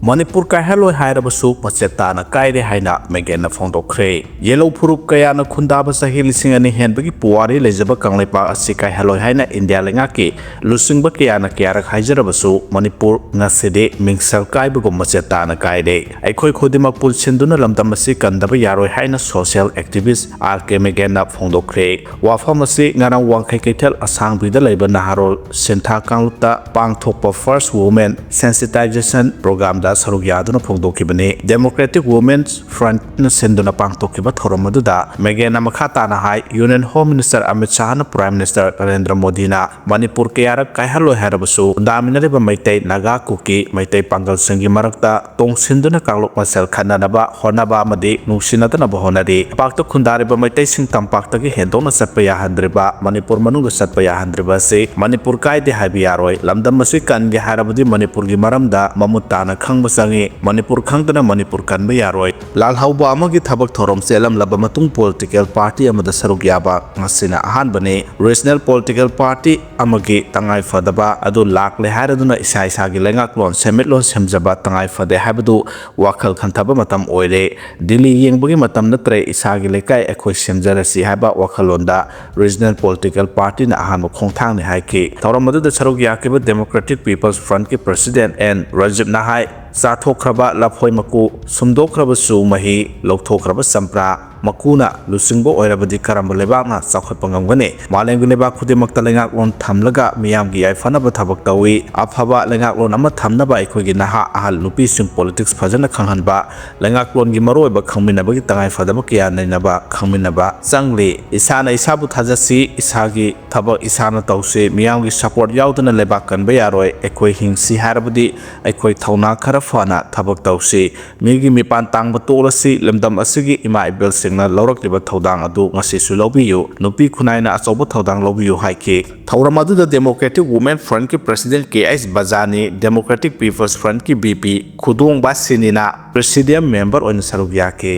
ꯃꯅꯤꯄꯨꯔ ꯀꯥꯏꯍꯜꯂꯣꯏ ꯍꯥꯏꯔꯕꯁꯨ ꯃꯆꯦꯠ ꯇꯥꯅ ꯀꯥꯏꯔꯦ ꯍꯥꯏꯅ ꯃꯦꯒꯦꯟꯅ ꯐꯣꯡꯗꯣꯛꯈ꯭ꯔꯦ꯫ ꯌꯦꯜꯍꯧ ꯐꯨꯔꯨꯞ ꯀꯌꯥꯅ ꯈꯨꯟꯗꯥꯕ ꯆꯍꯤ ꯂꯤꯁꯤꯡ ꯑꯅꯤ ꯍꯦꯟꯕꯒꯤ ꯄꯨꯋꯥꯔꯤ ꯂꯩꯖꯕ ꯀꯪꯂꯩꯄꯥꯛ ꯑꯁꯤ ꯀꯥꯏꯍꯜꯂꯣꯏ ꯍꯥꯏꯅ ꯏꯟꯗꯤꯌꯥ ꯂꯩꯉꯥꯛꯀꯤ ꯂꯨꯆꯤꯡꯕ ꯀꯌꯥꯅ ꯀꯌꯥꯔꯛ ꯍꯥꯏꯖꯔꯕꯁꯨ ꯃꯅꯤꯄꯨꯔ ꯉꯁꯤꯗꯤ ꯃꯤꯡꯁꯦꯜ ꯀꯥꯏꯕꯒꯨꯝ ꯃꯆꯦꯠ ꯇꯥꯅ ꯀꯥꯏꯔꯦ꯫ ꯑꯩꯈꯣꯏ ꯈꯨꯗꯤꯡꯃꯛ ꯄꯨꯟꯁꯤꯟꯗꯨꯅ ꯂꯝꯗꯝ ꯑꯁꯤ ꯀꯟꯗꯕ ꯌꯥꯔꯣꯏ ꯍꯥꯏꯅ ꯁꯣꯁꯤꯌꯦꯜ ꯑꯦꯛꯇꯤꯚꯤꯁ ꯑꯥꯔ ꯀꯦ ꯃꯦꯒꯦꯟꯅ ꯐꯣꯡꯗꯣꯛꯈ꯭ꯔꯦ꯫ ꯋꯥꯐꯝ ꯑꯁꯤ ꯉꯔꯥꯡ ꯋꯥꯡꯈꯩ ꯀꯩꯊꯦꯜ ꯑꯁꯥꯡꯕꯤꯗ ꯂꯩꯕ ꯅꯍꯥꯔꯣꯜ ꯁꯤꯟꯊꯥ ꯀꯥꯡꯂꯨꯞꯇ ꯄꯥꯡꯊꯣꯛꯄ ꯐꯥꯔꯁ ꯋꯨꯃꯦꯟ ꯁꯦꯟꯁꯤꯇꯥꯏꯖꯦꯁꯟ ꯄ꯭ꯔꯣꯒ꯭ꯔꯥꯝꯗ ꯁꯔꯨꯛ ꯌꯥꯗꯨꯅ ꯐꯣꯡꯗꯣꯛꯈꯤꯕꯅꯤ꯫ ꯗꯦꯃꯣꯀ꯭ꯔꯦꯇꯤꯛ ꯋꯨꯃꯦꯟꯁ ꯐ꯭ꯔꯟꯠꯅ ꯁꯤꯟꯗꯨꯅ ꯄꯥꯡꯊꯣꯛꯈꯤꯕ ꯊꯧꯔꯝ ꯑꯗꯨꯗ ꯃꯦꯒꯦꯟꯅ ꯃꯈꯥ ꯇꯥꯅ ꯍꯥꯏ, ꯌꯨꯅꯤꯌꯟ ꯍꯣꯝ ꯃꯤꯅꯤꯁꯇꯔ ꯑꯃꯤꯠ ꯁꯥꯍꯅ ꯄ꯭ꯔꯥꯏꯝ ꯃꯤꯅꯤꯁꯇꯔ ꯅꯔꯦꯟꯗ꯭ꯔ ꯃꯣꯗꯤꯅ ꯃꯅꯤꯄꯨꯔ ꯀꯌꯥꯔꯛ ꯀꯥꯏꯍꯜꯂꯣꯏ ꯍꯥꯏꯔꯕꯁꯨ, ꯈꯨꯟꯗꯥꯃꯤꯟꯅꯔꯤꯕ ꯃꯩꯇꯩ, ꯅꯥꯒꯥ, ꯀꯨꯀꯤ, ꯃꯩꯇꯩ ꯄꯥꯡꯒꯜꯁꯤꯡꯒꯤ ꯃꯔꯛꯇ ꯇꯣꯡꯁꯤꯟꯗꯨꯅ ꯀꯥꯡꯂꯨꯞ ꯃꯁꯦꯜ ꯈꯠꯅꯅꯕ ꯍꯣꯠꯅꯕ ꯑꯃꯗꯤ ꯅꯨꯡꯁꯤꯅꯗꯅꯕ ꯍꯣꯠꯅꯔꯤ꯫ ꯇꯝꯄꯥꯛꯇ ꯈꯨꯟꯗꯥꯔꯤꯕ ꯃꯩꯇꯩꯁꯤꯡ ꯇꯝꯄꯥꯛꯇꯒꯤ ꯍꯦꯟꯗꯣꯛꯅ ꯆꯠꯄ ꯌꯥꯍꯟꯗ꯭ꯔꯤꯕ, ꯃꯅꯤꯄꯨꯔ ꯃꯅꯨꯡꯗ ꯆꯠꯄ ꯌꯥꯍꯟꯗ꯭ꯔꯤꯕ ꯑꯁꯤ ꯃꯅꯤꯄꯨꯔ ꯀꯥꯏꯗꯦ ꯍꯥꯏꯕ ꯌꯥꯔꯣꯏ꯫ ꯂꯝꯗꯝ ꯑꯁꯤ ꯀꯟꯒꯦ ꯍꯥꯏꯔꯕꯗꯤ ꯃꯅꯤꯄꯨꯔꯒꯤ ꯃꯔꯝꯗ ꯃꯃꯨꯠ ꯇꯥꯅ ꯈꯪ ꯆꯪꯏ꯫ ꯃꯅꯤꯄꯨꯔ ꯈꯪꯗꯅ ꯃꯅꯤꯄꯨꯔ ꯀꯟꯕ ꯌꯥꯔꯣꯏ꯫ ꯂꯥꯜꯍꯧꯕ ꯑꯃꯒꯤ ꯊꯕꯛ ꯊꯧꯔꯝ ꯆꯦꯜꯂꯝꯂꯕ ꯃꯇꯨꯡ political party ꯑꯃꯗ ꯁꯔꯨꯛ ꯌꯥꯕ ꯉꯁꯤꯅ ꯑꯍꯥꯟꯕꯅꯤ꯫ Regional political party ꯑꯃꯒꯤ ꯇꯉꯥꯏ ꯐꯗꯕ ꯑꯗꯨ ꯂꯥꯛꯂꯦ ꯍꯥꯏꯔꯗꯨꯅ ꯏꯁꯥ ꯏꯁꯥꯒꯤ ꯂꯩꯉꯥꯛꯂꯣꯟ ꯁꯦꯟꯃꯤꯠꯂꯣꯟ ꯁꯦꯝꯖꯕ ꯇꯉꯥꯏ ꯐꯗꯦ ꯍꯥꯏꯕꯗꯨ ꯋꯥꯈꯜ ꯈꯟꯊꯕ ꯃꯇꯝ ꯑꯣꯏꯔꯦ꯫ ꯗꯤꯜꯂꯤ ꯌꯦꯡꯕꯒꯤ ꯃꯇꯝ ꯅꯠꯇ꯭ꯔꯦ, ꯏꯁꯥꯒꯤ ꯂꯩꯀꯥꯏ ꯑꯩꯈꯣꯏ ꯁꯦꯝꯖꯔꯁꯤ ꯍꯥꯏꯕ ꯋꯥꯈꯜꯂꯣꯟꯗ Regional political partyꯅ ꯑꯍꯥꯟꯕ ꯈꯣꯡꯊꯥꯡꯅꯤ ꯍꯥꯏꯈꯤ꯫ ꯊꯧꯔꯝ ꯑꯗꯨꯗ ꯁꯔꯨꯛ ꯌꯥꯈꯤꯕ Democratic People's Frontꯀꯤ President ꯑꯦꯟ ꯔꯖꯤꯕꯅ ꯍꯥꯏ, ꯆꯥꯊꯣꯛꯈ꯭ꯔꯕ ꯂꯐꯣꯏ ꯃꯀꯨ, ꯁꯨꯝꯗꯣꯛꯈ꯭ꯔꯕ ꯆꯨ ꯃꯍꯤ, ꯂꯧꯊꯣꯛꯈ꯭ꯔꯕ ꯆꯝꯄ꯭ꯔꯥ ꯃꯀꯨꯅ ꯂꯨꯆꯤꯡꯕ ꯑꯣꯏꯔꯕꯗꯤ ꯀꯔꯝꯕ ꯂꯩꯕꯥꯛꯅ ꯆꯥꯎꯈꯠꯄ ꯉꯝꯒꯅꯤ? ꯃꯥꯂꯦꯝꯒꯤ ꯂꯩꯕꯥꯛ ꯈꯨꯗꯤꯡꯃꯛꯇ ꯂꯩꯉꯥꯛꯂꯣꯟ ꯊꯝꯂꯒ ꯃꯤꯌꯥꯝꯒꯤ ꯌꯥꯏꯐꯅꯕ ꯊꯕꯛ ꯇꯧꯏ꯫ ꯑꯐꯕ ꯂꯩꯉꯥꯛꯂꯣꯟ ꯑꯃ ꯊꯝꯅꯕ ꯑꯩꯈꯣꯏꯒꯤ ꯅꯍꯥ ꯑꯍꯜ ꯅꯨꯄꯤꯁꯤꯡ politics ꯐꯖꯅ ꯈꯪꯍꯟꯕ, ꯂꯩꯉꯥꯛꯂꯣꯟꯒꯤ ꯃꯔꯨꯑꯣꯏꯕ ꯈꯪꯃꯤꯟꯅꯕꯒꯤ ꯇꯉꯥꯏ ꯐꯗꯕ ꯀꯌꯥ ꯅꯩꯅꯕ ꯈꯪꯃꯤꯟꯅꯕ ꯆꯪꯂꯤ꯫ ꯏꯁꯥꯅ ꯏꯁꯥꯕꯨ ꯊꯥꯖꯁꯤ, ꯏꯁꯥꯒꯤ ꯊꯕꯛ ꯏꯁꯥꯅ ꯇꯧꯁꯤ, ꯃꯤꯌꯥꯝꯒꯤ support ꯌꯥꯎꯗꯅ ꯂꯩꯕꯥꯛ ꯀꯟꯕ ꯌꯥꯔꯣꯏ꯫ ꯑꯩꯈꯣꯏ ꯍꯤꯡꯁꯤ ꯍꯥꯏꯔꯕꯗꯤ ꯑꯩꯈꯣꯏ ꯊꯧꯅꯥ ꯈꯔ ꯐꯅ ꯊꯕꯛ ꯇꯧꯁꯤ꯫ ꯃꯤꯒꯤ ꯃꯤꯄꯥꯟ ꯇꯥꯡꯕ ꯇꯣꯛꯂꯁꯤ꯫ ꯂꯝꯗꯝ ꯑꯁꯤꯒꯤ ꯏꯃꯥ ꯏꯕꯦꯜꯁꯤꯡꯅ ꯂꯧꯔꯛꯂꯤꯕ ꯊꯧꯗꯥꯡ ꯑꯗꯨ ꯉꯁꯤꯁꯨ ꯂꯧꯕꯤꯌꯨ꯫ ꯅꯨꯄꯤ ꯈꯨꯟꯅꯥꯏꯅ ꯑꯆꯧꯕ ꯊꯧꯗꯥꯡ ꯂꯧꯕꯤꯌꯨ ꯍꯥꯏꯈꯤ꯫ ꯊꯧꯔꯝ ꯑꯗꯨꯗ Democratic Women Frontꯀꯤ President K H Bajani, Democratic People's Frontꯀꯤ ꯚꯤ ꯄꯤ ꯈꯨꯗꯣꯡꯕ ꯁꯤꯅꯤꯅ Presidium member ꯑꯣꯏꯅ ꯁꯔꯨꯛ ꯌꯥꯈꯤ꯫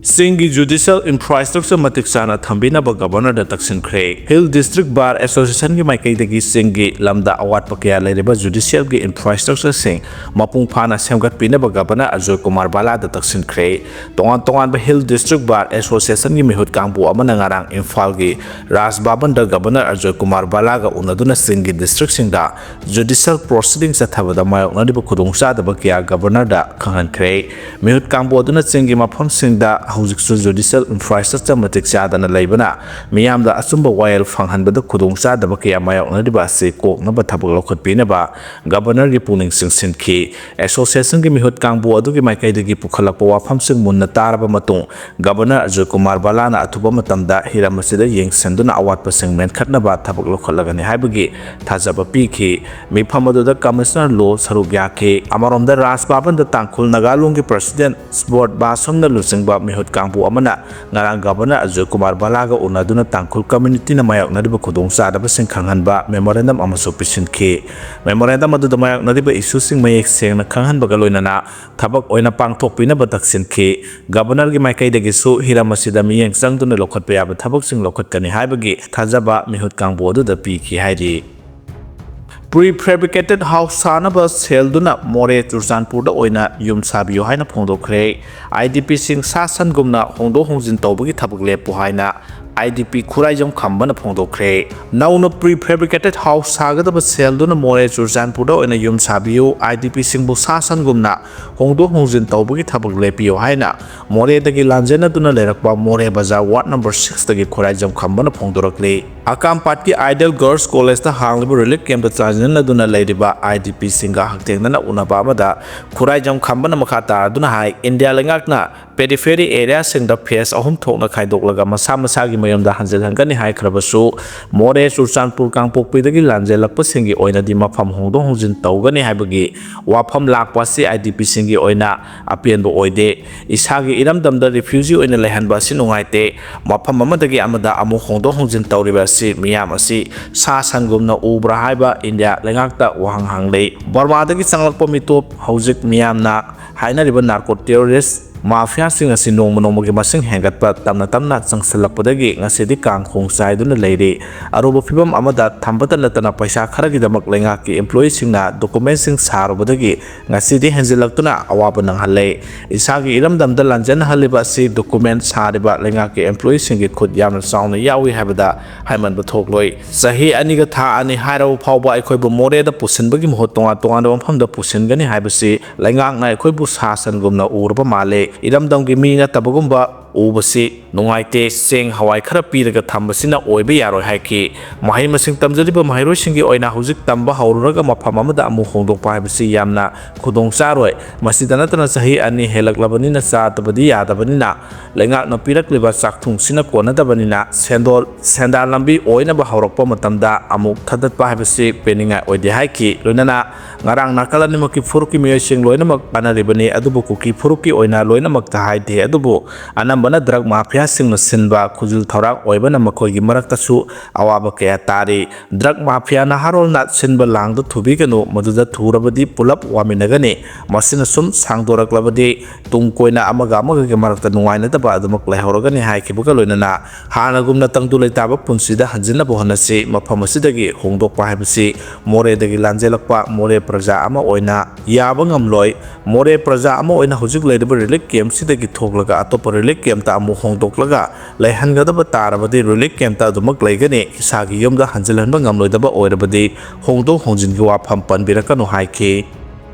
ꯆꯤꯡꯒꯤ judicial infrastructure ꯃꯇꯤꯛ ꯆꯥꯅ ꯊꯝꯕꯤꯅꯕ Governorꯗ ꯇꯛꯁꯤꯟꯈ꯭ꯔꯦ꯫ Hill District Bar Associationꯒꯤ ꯃꯥꯏꯀꯩꯗꯒꯤ ꯆꯤꯡꯒꯤ ꯂꯝꯗ ꯑꯋꯥꯠꯄ ꯀꯌꯥ ꯂꯩꯔꯤꯕ judicialꯒꯤ infrastructureꯁꯤꯡ ꯃꯄꯨꯡ ꯐꯥꯅ ꯁꯦꯝꯒꯠꯄꯤꯅꯕ Governor ꯑꯖꯣꯏ ꯀꯨꯃꯥꯔ ꯕꯥꯂꯥꯗ ꯇꯛꯁꯤꯟꯈ꯭ꯔꯦ꯫ ꯇꯣꯉꯥꯟ ꯇꯣꯉꯥꯟꯕ Hill District Bar Associationꯒꯤ ꯃꯤꯍꯨꯠ ꯀꯥꯡꯕꯨ ꯑꯃꯅ ꯉꯔꯥꯡ ꯏꯝꯐꯥꯜꯒꯤ ꯔꯥꯖ ꯚꯕꯟꯗ Governor ꯑꯖꯣꯏ ꯀꯨꯃꯥꯔ ꯕꯥꯂꯥꯒ ꯎꯅꯗꯨꯅ ꯆꯤꯡꯒꯤ districtꯁꯤꯡꯗ judicial proceeding ꯆꯠꯊꯕꯗ ꯃꯥꯌꯣꯛꯅꯔꯤꯕ ꯈꯨꯗꯣꯡꯆꯥꯗꯕ ꯀꯌꯥ Governorꯗ ꯈꯪꯍꯟꯈ꯭ꯔꯦ꯫ ꯃꯤꯍꯨꯠ ꯀꯥꯡꯕꯨ ꯑꯗꯨꯅ ꯆꯤꯡꯒꯤ ꯃꯐꯝꯁꯤꯡꯗ ꯍꯧꯖꯤꯛꯁꯨ judicial infrastructure ꯃꯇꯤꯛ ꯆꯥꯗꯅ ꯂꯩꯕꯅ ꯃꯤꯌꯥꯝꯗ ꯑꯆꯨꯝꯕ ꯋꯥꯌꯦꯜ ꯐꯪꯍꯟꯕꯗ ꯈꯨꯗꯣꯡꯆꯥꯗꯕ ꯀꯌꯥ ꯃꯥꯌꯣꯛꯅꯔꯤꯕ ꯑꯁꯤ ꯀꯣꯛꯅꯕ ꯊꯕꯛ ꯂꯧꯈꯠꯄꯤꯅꯕ Governorꯒꯤ ꯄꯨꯛꯅꯤꯡ ꯆꯤꯡꯁꯤꯟꯈꯤ꯫ Associationꯒꯤ ꯃꯤꯍꯨꯠ ꯀꯥꯡꯕꯨ ꯑꯗꯨꯒꯤ ꯃꯥꯏꯀꯩꯗꯒꯤ ꯄꯨꯈꯠꯂꯛꯄ ꯋꯥꯐꯝꯁꯤꯡ ꯃꯨꯟꯅ ꯇꯥꯔꯕ ꯃꯇꯨꯡ, Governor ꯑꯖꯣꯏ ꯀꯨꯃꯥꯔ ꯕꯥꯂꯥꯅ ꯑꯊꯨꯕ ꯃꯇꯝꯗ ꯍꯤꯔꯝ ꯑꯁꯤꯗ ꯌꯦꯡꯁꯤꯟꯗꯨꯅ ꯑꯋꯥꯠꯄꯁꯤꯡ ꯃꯦꯟꯈꯠꯅꯕ ꯊꯕꯛ ꯂꯧꯈꯠꯂꯒꯅꯤ ꯍꯥꯏꯕꯒꯤ ꯊꯥꯖꯕ ꯄꯤꯈꯤ꯫ ꯃꯤꯐꯝ ꯑꯗꯨꯗ Commissioner ꯂꯣ ꯁꯔꯨꯛ ꯌꯥꯈꯤ꯫ ꯑꯃꯔꯣꯝꯗ ꯔꯥꯖ ꯚꯕꯟꯗ ꯇꯥꯡꯈꯨꯜ ꯅꯥꯒꯥ ꯂꯣꯟꯒꯤ President ꯁ꯭ꯕꯣꯔꯠ ꯕꯥꯁꯝꯅ ꯂꯨꯆꯤꯡꯕ ꯃꯤꯍꯨꯠ ꯀꯥꯡꯕꯨ ꯑꯃꯅ ꯉꯔꯥꯡ ꯒꯕꯔꯅꯔ ꯑꯖꯣꯏ ꯀꯨꯃꯥꯔ ꯕꯂꯥꯒ ꯎꯅꯗꯨꯅ ꯇꯥꯡꯈꯨꯜ ꯀꯝꯃ꯭ꯌꯨꯅꯤꯇꯤꯅ ꯃꯥꯌꯣꯛꯅꯔꯤꯕ ꯈꯨꯗꯣꯡꯆꯥꯗꯕꯁꯤꯡ ꯈꯪꯍꯟꯕ ꯃꯦꯃꯣꯔꯦꯟꯗꯝ ꯑꯃꯁꯨ ꯄꯤꯁꯤꯟꯈꯤ꯫ ꯃꯦꯃꯣꯔꯦꯟꯗꯝ ꯑꯗꯨꯗ ꯃꯥꯌꯣꯛꯅꯔꯤꯕ ꯏꯁꯨꯁꯤꯡ ꯃꯌꯦꯛ ꯁꯦꯡꯅ ꯈꯪꯍꯟꯕꯒ ꯂꯣꯏꯅꯅ ꯊꯕꯛ ꯑꯣꯏꯅ ꯄꯥꯡꯊꯣꯛꯄꯤꯅꯕ ꯇꯛꯁꯤꯟꯈꯤ꯫ ꯒꯕꯔꯅꯔꯒꯤ ꯃꯥꯏꯀꯩꯗꯒꯤꯁꯨ ꯍꯤꯔꯝ ꯑꯁꯤꯗ ꯃꯤꯠꯌꯦꯡ ꯆꯪꯗꯨꯅ ꯂꯧꯈꯠꯄ ꯌꯥꯕ ꯊꯕꯛꯁꯤꯡ ꯂꯧꯈꯠꯀꯅꯤ ꯍꯥꯏꯕꯒꯤ ꯊꯥꯖꯕ ꯃꯤꯍꯨꯠ ꯀꯥꯡꯕꯨ ꯑꯗꯨꯗ ꯄꯤꯈꯤ ꯍꯥꯏꯔꯤ꯫ Prefabricated house ꯁꯥꯅꯕ ꯁꯦꯜꯗꯨꯅ ꯃꯣꯔꯦ ꯆꯨꯔꯆꯥꯟꯄꯨꯔꯗ ꯑꯣꯏꯅ ꯌꯨꯝ ꯁꯥꯕꯤꯌꯨ ꯍꯥꯏꯅ ꯐꯣꯡꯗꯣꯛꯈ꯭ꯔꯦ꯫ IDPꯁꯤꯡ ꯁꯥ ꯁꯟꯒꯨꯝꯅ ꯍꯣꯡꯗꯣꯛ ꯍꯣꯡꯖꯤꯟ ꯇꯧꯕꯒꯤ ꯊꯕꯛ ꯂꯦꯞꯄꯨ ꯍꯥꯏꯅ IDP ꯈꯨꯔꯥꯏꯖꯝ ꯈꯝꯕꯅ ꯐꯣꯡꯗꯣꯛꯈ꯭ꯔꯦ꯫ ꯅꯧꯅ prefabricated house ꯁꯥꯒꯗꯕ ꯁꯦꯜꯗꯨꯅ ꯃꯣꯔꯦ ꯆꯨꯔꯆꯥꯟꯄꯨꯔꯗ ꯑꯣꯏꯅ ꯌꯨꯝ ꯁꯥꯕꯤꯌꯨ, IDPꯁꯤꯡꯕꯨ ꯁꯥ ꯁꯟꯒꯨꯝꯅ ꯍꯣꯡꯗꯣꯛ ꯍꯣꯡꯖꯤꯟ ꯇꯧꯕꯒꯤ ꯊꯕꯛ ꯂꯦꯞꯄꯤꯌꯨ ꯍꯥꯏꯅ ꯃꯣꯔꯦꯗꯒꯤ ꯂꯥꯟꯖꯦꯟꯅꯗꯨꯅ ꯂꯩꯔꯛꯄ ꯃꯣꯔꯦ ꯕꯖꯥꯔ ward number sixꯇꯒꯤ Khuraijam ꯈꯝꯕꯅ ꯐꯣꯡꯗꯣꯔꯛꯂꯤ꯫ ꯑꯀꯥꯝꯄꯥꯠꯀꯤ Ideal Girls Collegeꯇ ꯍꯥꯡꯂꯤꯕ relief campꯇ ꯂꯥꯟꯖꯦꯟꯅꯗꯨꯅ ꯂꯩꯔꯤꯕ IDPꯁꯤꯡꯒ ꯍꯛꯊꯦꯡꯅꯅ ꯎꯅꯕ ꯑꯃꯗ ꯈꯨꯔꯥꯏꯖꯝ ꯈꯝꯕꯅ ꯃꯈꯥ ꯇꯥꯔꯗꯨꯅ ꯍꯥꯏ, ꯏꯟꯗꯤꯌꯥ ꯂꯩꯉꯥꯛꯅ periphery areaꯁꯤꯡꯗ phase ꯑꯍꯨꯝ ꯊꯣꯛꯅ ꯈꯥꯏꯗꯣꯛꯂꯒ ꯃꯁꯥ ꯃꯁꯥꯒꯤ ꯃꯌꯨꯝꯗ ꯍꯟꯖꯤꯜꯍꯟꯒꯅꯤ ꯍꯥꯏꯈ꯭ꯔꯕꯁꯨ, ꯃꯣꯔꯦ ꯆꯨꯔꯆꯥꯟꯄꯨꯔ ꯀꯥꯡꯄꯣꯛꯄꯤꯗꯒꯤ ꯂꯥꯟꯖꯦꯜꯂꯛꯄꯁꯤꯡꯒꯤ ꯑꯣꯏꯅꯗꯤ ꯃꯐꯝ ꯍꯣꯡꯗꯣꯛ ꯍꯣꯡꯖꯤꯟ ꯇꯧꯒꯅꯤ ꯍꯥꯏꯕꯒꯤ ꯋꯥꯐꯝ ꯂꯥꯛꯄ ꯑꯁꯤ IDPꯁꯤꯡꯒꯤ ꯑꯣꯏꯅ ꯑꯄꯦꯟꯕ ꯑꯣꯏꯗꯦ꯫ ꯏꯁꯥꯒꯤ ꯏꯔꯝꯗꯝꯗ refugee ꯑꯣꯏꯅ ꯂꯩꯍꯟꯕ ꯑꯁꯤ ꯅꯨꯡꯉꯥꯏꯇꯦ꯫ ꯃꯐꯝ ꯑꯃꯗꯒꯤ ꯑꯃꯗ ꯑꯃꯨꯛ ꯍꯣꯡꯗꯣꯛ ꯍꯣꯡꯖꯤꯟ ꯇꯧꯔꯤꯕ ꯑꯁꯤ ꯃꯤꯌꯥꯝ ꯑꯁꯤ ꯁꯥ ꯁꯟꯒꯨꯝꯅ ꯎꯕ꯭ꯔꯥ ꯍꯥꯏꯕ ꯏꯟꯗꯤꯌꯥ ꯂꯩꯉꯥꯛꯇ ꯋꯥꯍꯪ ꯍꯪꯂꯤ꯫ ꯕꯔꯃꯥꯗꯒꯤ ꯆꯪꯂꯛꯄ ꯃꯤꯇꯣꯞ ꯍꯧꯖꯤꯛ ꯃꯤꯌꯥꯝꯅ ꯍꯥꯏꯅꯔꯤꯕ narco terrorist mafiaꯁꯤꯡ ꯑꯁꯤ ꯅꯣꯡꯃ ꯅꯣꯡꯃꯒꯤ ꯃꯁꯤꯡ ꯍꯦꯟꯒꯠꯄ ꯇꯞꯅ ꯇꯞꯅ ꯆꯪꯁꯤꯜꯂꯛꯄꯗꯒꯤ ꯉꯁꯤꯗꯤ ꯀꯥꯡ ꯈꯣꯡ ꯆꯥꯏꯗꯨꯅ ꯂꯩꯔꯤ꯫ ꯑꯔꯨꯕ ꯐꯤꯕꯝ ꯑꯃꯗ ꯊꯝꯕꯇ ꯅꯠꯇꯅ ꯄꯩꯁꯥ ꯈꯔꯒꯤꯗꯃꯛ ꯂꯩꯉꯥꯛꯀꯤ employeeꯁꯤꯡꯅ documentꯁꯤꯡ ꯁꯥꯔꯨꯕꯗꯒꯤ ꯉꯁꯤꯗꯤ ꯍꯦꯟꯖꯤꯜꯂꯛꯇꯨꯅ ꯑꯋꯥꯕ ꯅꯪꯍꯜꯂꯦ꯫ ꯏꯁꯥꯒꯤ ꯏꯔꯝꯗꯝꯗ ꯂꯥꯟꯖꯦꯟꯅꯍꯜꯂꯤꯕ ꯑꯁꯤ document ꯁꯥꯔꯤꯕ ꯂꯩꯉꯥꯛꯀꯤ employeeꯁꯤꯡꯒꯤ ꯈꯨꯠ ꯌꯥꯝꯅ ꯆꯥꯎꯅ ꯌꯥꯎꯏ ꯍꯥꯏꯕꯗ ꯍꯥꯏꯃꯟꯕ ꯊꯣꯛꯂꯣꯏ꯫ ꯆꯍꯤ ꯑꯅꯤꯒ ꯊꯥ ꯑꯅꯤ ꯍꯥꯏꯔꯕ ꯐꯥꯎꯕ ꯑꯩꯈꯣꯏꯕꯨ ꯃꯣꯔꯦꯗ ꯄꯨꯁꯤꯟꯕꯒꯤ ꯃꯍꯨꯠ ꯇꯣꯉꯥꯟ ꯇꯣꯉꯥꯟꯕ ꯃꯐꯝꯗ ꯄꯨꯁꯤꯟꯒꯅꯤ ꯍꯥꯏꯕꯁꯤ ꯂꯩꯉꯥꯛꯅ ꯑꯩꯈꯣꯏꯕꯨ ꯁꯥ ꯁꯟꯒꯨꯝꯅ ꯎꯔꯕ ꯃꯥꯜꯂꯦ꯫ ꯏꯔꯝꯗꯝꯒꯤ ꯃꯤ ꯅꯠꯇꯕꯒꯨꯝꯕ ꯎꯕꯁꯤ ꯅꯨꯡꯉꯥꯏꯇꯦ, ꯆꯦꯡ ꯍꯋꯥꯏ ꯈꯔ ꯄꯤꯔꯒ ꯊꯝꯕꯁꯤꯅ ꯑꯣꯏꯕ ꯌꯥꯔꯣꯏ ꯍꯥꯏꯈꯤ꯫ ꯃꯍꯩ ꯃꯁꯤꯡ ꯇꯝꯖꯔꯤꯕ ꯃꯍꯩꯔꯣꯏꯁꯤꯡꯒꯤ ꯑꯣꯏꯅ ꯍꯧꯖꯤꯛ ꯇꯝꯕ ꯍꯧꯔꯨꯔꯒ ꯃꯐꯝ ꯑꯃꯗ ꯑꯃꯨꯛ ꯍꯣꯡꯗꯣꯛꯄ ꯍꯥꯏꯕꯁꯤ ꯌꯥꯝꯅ ꯈꯨꯗꯣꯡ ꯆꯥꯔꯣꯏ꯫ ꯃꯁꯤꯗ ꯅꯠꯇꯅ ꯆꯍꯤ ꯑꯅꯤ ꯍꯦꯜꯂꯛꯂꯕꯅꯤꯅ ꯆꯥꯗꯕꯗꯤ ꯌꯥꯗꯕꯅꯤꯅ, ꯂꯩꯉꯥꯛꯅ ꯄꯤꯔꯛꯂꯤꯕ ꯆꯥꯛꯊꯨꯡꯁꯤꯅ ꯀꯣꯟꯅꯗꯕꯅꯤꯅ, ꯁꯦꯟꯗꯣꯜ ꯁꯦꯟꯗꯥꯟ ꯂꯝꯕꯤ ꯑꯣꯏꯅꯕ ꯍꯧꯔꯛꯄ ꯃꯇꯝꯗ ꯑꯃꯨꯛ ꯊꯥꯗꯠꯄ ꯍꯥꯏꯕꯁꯤ ꯄꯦꯟꯅꯤꯡꯉꯥꯏ ꯑꯣꯏꯗꯦ ꯍꯥꯏꯈꯤ꯫ ꯂꯣꯏꯅꯅ ꯉꯔꯥꯡ ꯅꯥꯀꯜ ꯑꯅꯤꯃꯛꯀꯤ ꯐꯨꯔꯨꯞꯀꯤ ꯃꯤꯑꯣꯏꯁꯤꯡ ꯂꯣꯏꯅꯃꯛ ꯇꯥꯟꯅꯔꯤꯕꯅꯤ, ꯑꯗꯨꯕꯨ ꯀꯨꯀꯤ ꯐꯨꯔꯨꯞꯀꯤ ꯑꯣꯏꯅ ꯂꯣꯏꯅꯃꯛꯇ ꯍꯥꯏꯗꯦ, ꯑꯗꯨꯕꯨ ꯑꯅꯝꯕꯅ ꯗ꯭ꯔꯒ ꯃꯥꯐꯤꯌꯥꯁꯤꯡꯅ ꯁꯤꯟꯕ ꯈꯨꯖꯤꯜ ꯊꯧꯔꯥꯡ ꯑꯣꯏꯕꯅ ꯃꯈꯣꯏꯒꯤ ꯃꯔꯛꯇꯁꯨ ꯑꯋꯥꯕ ꯀꯌꯥ ꯇꯥꯔꯤ꯫ ꯗ꯭ꯔꯒ ꯃꯥꯐꯤꯌꯥ ꯅꯍꯥꯔꯣꯜꯅ ꯁꯤꯟꯕ ꯂꯥꯡꯗ ꯊꯨꯕꯤꯒꯅꯨ, ꯃꯗꯨꯗ ꯊꯨꯔꯕꯗꯤ ꯄꯨꯂꯞ ꯋꯥꯃꯤꯟꯅꯒꯅꯤ꯫ ꯃꯁꯤꯅ ꯁꯨꯝ ꯁꯥꯡꯗꯣꯔꯛꯂꯕꯗꯤ ꯇꯨꯡ ꯀꯣꯏꯅ ꯑꯃꯒ ꯑꯃꯒꯒꯤ ꯃꯔꯛꯇ ꯅꯨꯡꯉꯥꯏꯅꯗꯕ ꯑꯗꯨꯃꯛ ꯂꯩꯍꯧꯔꯒꯅꯤ ꯍꯥꯏꯈꯤꯕꯒ ꯂꯣꯏꯅꯅ, ꯍꯥꯟꯅꯒꯨꯝꯅ ꯇꯪꯗꯨ ꯂꯩꯇꯥꯕ ꯄꯨꯟꯁꯤꯗ ꯍꯟꯖꯤꯟꯅꯕ ꯍꯣꯠꯅꯁꯤ꯫ ꯃꯐꯝ ꯑꯁꯤꯗꯒꯤ ꯍꯣꯡꯗꯣꯛꯄ ꯍꯥꯏꯕꯁꯤ ꯃꯣꯔꯦꯗꯒꯤ ꯂꯥꯟꯖꯦꯜꯂꯛꯄ ꯃꯣꯔꯦ ꯄ꯭ꯔꯖꯥ ꯑꯃ ꯑꯣꯏꯅ ꯌꯥꯕ ꯉꯝꯂꯣꯏ꯫ ꯃꯣꯔꯦ ꯄ꯭ꯔꯖꯥ ꯑꯃ ꯑꯣꯏꯅ ꯍꯧꯖꯤꯛ ꯂꯩꯔꯤꯕ ꯔꯤꯂꯤꯐ ꯀꯦꯝꯞꯁꯤꯗꯒꯤ ꯊꯣꯛꯂꯒ ꯑꯇꯣꯞꯄ ꯔꯤꯂꯤꯐ ꯀꯦꯝꯞꯇ ꯑꯃꯨꯛ ꯍꯣꯡꯗꯣꯛꯂꯒ ꯂꯩꯍꯟꯒꯗꯕ ꯇꯥꯔꯕꯗꯤ ꯔꯤꯂꯤꯐ ꯀꯦꯝꯞꯇ ꯑꯗꯨꯃꯛ ꯂꯩꯒꯅꯤ꯫ ꯏꯁꯥꯒꯤ ꯌꯨꯝꯗ ꯍꯟꯖꯤꯜꯍꯟꯕ ꯉꯝꯂꯣꯏꯗꯕ ꯑꯣꯏꯔꯕꯗꯤ ꯍꯣꯡꯗꯣꯛ ꯍꯣꯡꯖꯤꯟꯒꯤ ꯋꯥꯐꯝ ꯄꯟꯕꯤꯔꯛꯀꯅꯨ ꯍꯥꯏꯈꯤ꯫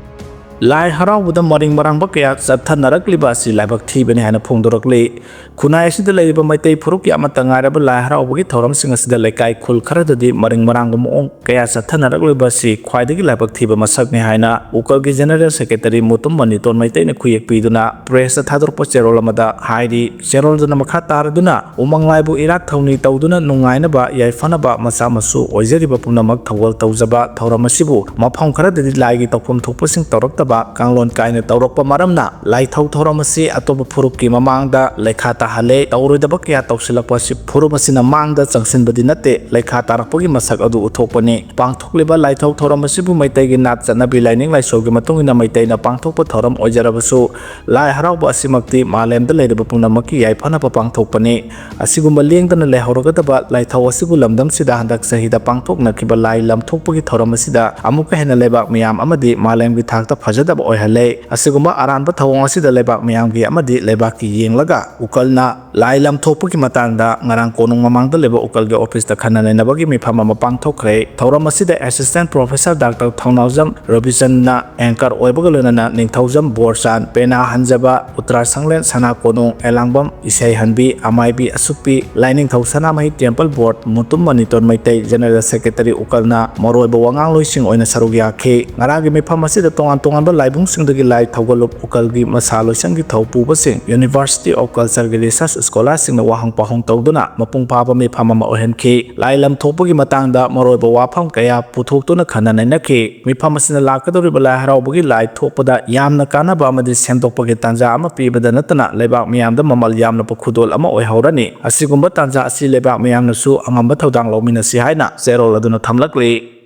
ꯂꯥꯏ ꯍꯔꯥꯎꯕꯗ ꯃꯔꯤꯡ ꯃꯔꯥꯡꯕ ꯀꯌꯥ ꯆꯠꯊꯅꯔꯛꯂꯤꯕ ꯑꯁꯤ ꯂꯥꯏꯕꯛ ꯊꯤꯕꯅꯤ ꯍꯥꯏꯅ ꯐꯣꯡꯗꯣꯔꯛꯂꯤ꯫ ꯈꯨꯟꯅꯥꯏ ꯑꯁꯤꯗ ꯂꯩꯔꯤꯕ ꯃꯩꯇꯩ ꯐꯨꯔꯨꯞꯀꯤ ꯑꯃꯠꯇ ꯉꯥꯏꯔꯕ ꯂꯥꯏ ꯍꯔꯥꯎꯕꯒꯤ ꯊꯧꯔꯝꯁꯤꯡ ꯑꯁꯤꯗ ꯂꯩꯀꯥꯏ ꯈꯨꯜ ꯈꯔꯗꯗꯤ ꯃꯔꯤꯡ ꯃꯔꯥꯡꯕ ꯃꯑꯣꯡ ꯀꯌꯥ ꯆꯠꯊꯅꯔꯛꯂꯤꯕ ꯑꯁꯤ ꯈ꯭ꯋꯥꯏꯗꯒꯤ ꯂꯥꯏꯕꯛ ꯊꯤꯕ ꯃꯁꯛꯅꯤ ꯍꯥꯏꯅ ꯎꯀꯜꯒꯤ ꯖꯦꯅꯔꯦꯜ ꯁꯦꯀ꯭ꯔꯦꯇꯔꯤ ꯃꯨꯇꯨꯝ ꯃꯅꯤꯇꯣꯟ ꯃꯩꯇꯩꯅ ꯈꯨꯌꯦꯛ ꯄꯤꯗꯨꯅ ꯄ꯭ꯔꯦꯁꯇ ꯊꯥꯗꯣꯔꯛꯄ ꯆꯦꯔꯣꯜ ꯑꯃꯗ ꯍꯥꯏꯔꯤ꯫ ꯆꯦꯔꯣꯜꯗꯨꯅ ꯃꯈꯥ ꯇꯥꯔꯗꯨꯅ, ꯎꯃꯪ ꯂꯥꯏꯕꯨ ꯏꯔꯥꯠ ꯊꯧꯅꯤ ꯇꯧꯗꯨꯅ ꯅꯨꯡꯉꯥꯏꯅꯕ ꯌꯥꯏꯐꯅꯕ ꯃꯆꯥ ꯃꯁꯨ ꯑꯣꯏꯖꯔꯤꯕ ꯄꯨꯝꯅꯃꯛ ꯊꯧꯒꯜ ꯇꯧꯖꯕ ꯊꯧꯔꯝ ꯑꯁꯤꯕꯨ ꯃꯐꯝ ꯈꯔꯗꯗꯤ ꯂꯥꯏꯒꯤ ꯇꯧꯐꯝ ꯊꯣꯛꯄꯁꯤꯡ ꯇꯧꯔꯛꯇꯕ ꯀꯥꯡꯂꯣꯟ ꯀꯥꯏꯅ ꯇꯧꯔꯛꯄ ꯃꯔꯝꯅ ꯂꯥꯏꯊꯧ ꯊꯧꯔꯝ ꯑꯁꯤ ꯑꯇꯣꯞꯄ ꯐꯨꯔꯨꯞꯀꯤ ꯃꯃꯥꯡꯗ ꯂꯩꯈꯥ ꯇꯥꯍꯜꯂꯦ꯫ ꯇꯧꯔꯣꯏꯗꯕ ꯀꯌꯥ ꯇꯧꯁꯤꯜꯂꯛꯄ ꯑꯁꯤ ꯐꯨꯔꯨꯞ ꯑꯁꯤꯅ ꯃꯥꯡꯗ ꯆꯪꯁꯤꯟꯕꯗꯤ ꯅꯠꯇꯦ, ꯂꯩꯈꯥ ꯇꯥꯔꯛꯄꯒꯤ ꯃꯁꯛ ꯑꯗꯨ ꯎꯠꯊꯣꯛꯄꯅꯤ꯫ ꯄꯥꯡꯊꯣꯛꯂꯤꯕ ꯂꯥꯏꯊꯧ ꯊꯧꯔꯝ ꯑꯁꯤꯕꯨ ꯃꯩꯇꯩꯒꯤ ꯅꯥꯠ ꯆꯠꯅꯕꯤ ꯂꯥꯏꯅꯤꯡ ꯂꯥꯏꯁꯣꯜꯒꯤ ꯃꯇꯨꯡ ꯏꯟꯅ ꯃꯩꯇꯩꯅ ꯄꯥꯡꯊꯣꯛꯄ ꯊꯧꯔꯝ ꯑꯣꯏꯖꯔꯕꯁꯨ, ꯂꯥꯏ ꯍꯔꯥꯎꯕ ꯑꯁꯤꯃꯛꯇꯤ ꯃꯥꯂꯦꯝꯗ ꯂꯩꯔꯤꯕ ꯄꯨꯝꯅꯃꯛꯀꯤ ꯌꯥꯏꯐꯅꯕ ꯄꯥꯡꯊꯣꯛꯄꯅꯤ꯫ ꯑꯁꯤꯒꯨꯝꯕ ꯂꯦꯡꯗꯅ ꯂꯩꯍꯧꯔꯒꯗꯕ ꯂꯥꯏꯊꯧ ꯑꯁꯤꯕꯨ ꯂꯝꯗꯝꯁꯤꯗ ꯍꯟꯗꯛ ꯆꯍꯤꯗ ꯄꯥꯡꯊꯣꯛꯅꯈꯤꯕ ꯂꯥꯏ ꯂꯝ ꯊꯣꯛꯄꯒꯤ ꯊꯧꯔꯝ ꯑꯁꯤꯗ ꯑꯃꯨꯛꯀ ꯍꯦꯟꯅ ꯂꯩꯕꯥꯛ ꯃꯤꯌꯥꯝ ꯑꯃꯗꯤ ꯃꯥꯂꯦꯝꯒꯤ ꯊꯥꯛꯇ ꯐꯖ ꯐꯪꯖꯗꯕ ꯑꯣꯏꯍꯜꯂꯦ꯫ ꯑꯁꯤꯒꯨꯝꯕ ꯑꯔꯥꯟꯕ ꯊꯧꯑꯣꯡ ꯑꯁꯤꯗ ꯂꯩꯕꯥꯛ ꯃꯤꯌꯥꯝꯒꯤ ꯑꯃꯗꯤ ꯂꯩꯕꯥꯛꯀꯤ ꯌꯦꯡꯂꯒ ꯎꯀꯜꯅ ꯂꯥꯏ ꯂꯝ ꯊꯣꯛꯄꯒꯤ ꯃꯇꯥꯡꯗ ꯉꯔꯥꯡ ꯀꯣꯅꯨꯡ ꯃꯃꯥꯡꯗ ꯂꯩꯕ ꯎꯀꯜꯒꯤ ꯑꯣꯐꯤꯁꯇ ꯈꯟꯅ ꯅꯩꯅꯕꯒꯤ ꯃꯤꯐꯝ ꯑꯃ ꯄꯥꯡꯊꯣꯛꯈ꯭ꯔꯦ꯫ ꯊꯧꯔꯝ ꯑꯁꯤꯗ assistant professor Doctor ꯊꯧꯅꯥꯎꯖꯝ ꯔꯕꯤꯆꯟꯗ꯭ꯔꯅ anchor ꯑꯣꯏꯕꯒ ꯂꯣꯏꯅꯅ ꯅꯤꯡꯊꯧꯖꯝ ꯕꯣꯔꯆꯥꯟ, ꯄꯦꯅꯥ ꯍꯟꯖꯕ, ꯎꯇ꯭ꯔꯥ ꯁꯪꯂꯦꯟ, ꯁꯅꯥ ꯀꯣꯅꯨꯡ, ꯑꯦꯂꯥꯡꯕꯝ, ꯏꯁꯩꯍꯟꯕꯤ, ꯑꯃꯥꯏꯕꯤ ꯑꯁꯨꯛꯄꯤ, ꯂꯥꯏꯅꯤꯡꯊꯧ ꯁꯅꯥꯃꯍꯤ temple board, Mutum ꯃꯅꯤꯇꯣꯟ Meitei, general secretary ꯎꯀꯜꯅ ꯃꯔꯨꯑꯣꯏꯕ ꯋꯥꯉꯥꯡꯂꯣꯏꯁꯤꯡ ꯑꯣꯏꯅ ꯁꯔꯨꯛ ꯌꯥꯈꯤ꯫ ꯉꯔꯥꯡꯒꯤ ꯃꯤꯐꯝ ꯑꯁꯤꯗ ꯇꯣꯉꯥꯟ ꯇꯣꯉꯥꯟꯕ ꯂꯥꯏꯕꯨꯡꯁꯤꯡꯗꯒꯤ ꯂꯥꯏ ꯊꯧꯒꯜꯂꯨꯞ ꯎꯀꯜꯒꯤ ꯃꯁꯥ ꯂꯣꯏꯁꯪꯒꯤ ꯊꯧ ꯄꯨꯕꯁꯤꯡ, University of Culture ꯒꯤ research scholar ꯁꯤꯡꯅ ꯋꯥꯍꯪ ꯄꯥꯎꯍꯪ ꯇꯧꯗꯨꯅ ꯃꯄꯨꯡ ꯐꯥꯕ ꯃꯤꯐꯝ ꯑꯃ ꯑꯣꯏꯍꯟꯈꯤ꯫ ꯂꯥꯏ ꯂꯝ ꯊꯣꯛꯄꯒꯤ ꯃꯇꯥꯡꯗ ꯃꯔꯨꯑꯣꯏꯕ ꯋꯥꯐꯝ ꯀꯌꯥ ꯄꯨꯊꯣꯛꯇꯨꯅ ꯈꯟꯅ ꯅꯩꯅꯈꯤ꯫ ꯃꯤꯐꯝ ꯑꯁꯤꯅ ꯂꯥꯛꯀꯗꯧꯔꯤꯕ ꯂꯥꯏ ꯍꯔꯥꯎꯕꯒꯤ ꯂꯥꯏ ꯊꯣꯛꯄꯗ ꯌꯥꯝꯅ ꯀꯥꯟꯅꯕ ꯑꯃꯗꯤ ꯁꯦꯝꯗꯣꯛꯄꯒꯤ ꯇꯥꯟꯖꯥ ꯑꯃ ꯄꯤꯕꯗ ꯅꯠꯇꯅ ꯂꯩꯕꯥꯛ ꯃꯤꯌꯥꯝꯗ ꯃꯃꯜ ꯌꯥꯝꯂꯕ ꯈꯨꯗꯣꯜ ꯑꯃ ꯑꯣꯏꯍꯧꯔꯅꯤ꯫ ꯑꯁꯤꯒꯨꯝꯕ ꯇꯥꯟꯖꯥ ꯑꯁꯤ ꯂꯩꯕꯥꯛ ꯃꯤꯌꯥꯝꯅꯁꯨ ꯑꯉꯝꯕ ꯊꯧꯗꯥꯡ ꯂꯧꯃꯤꯟꯅꯁꯤ ꯍꯥꯏꯅ ꯆꯦꯔꯣꯜ ꯑꯗꯨꯅ ꯊꯝꯂꯛꯂꯤ꯫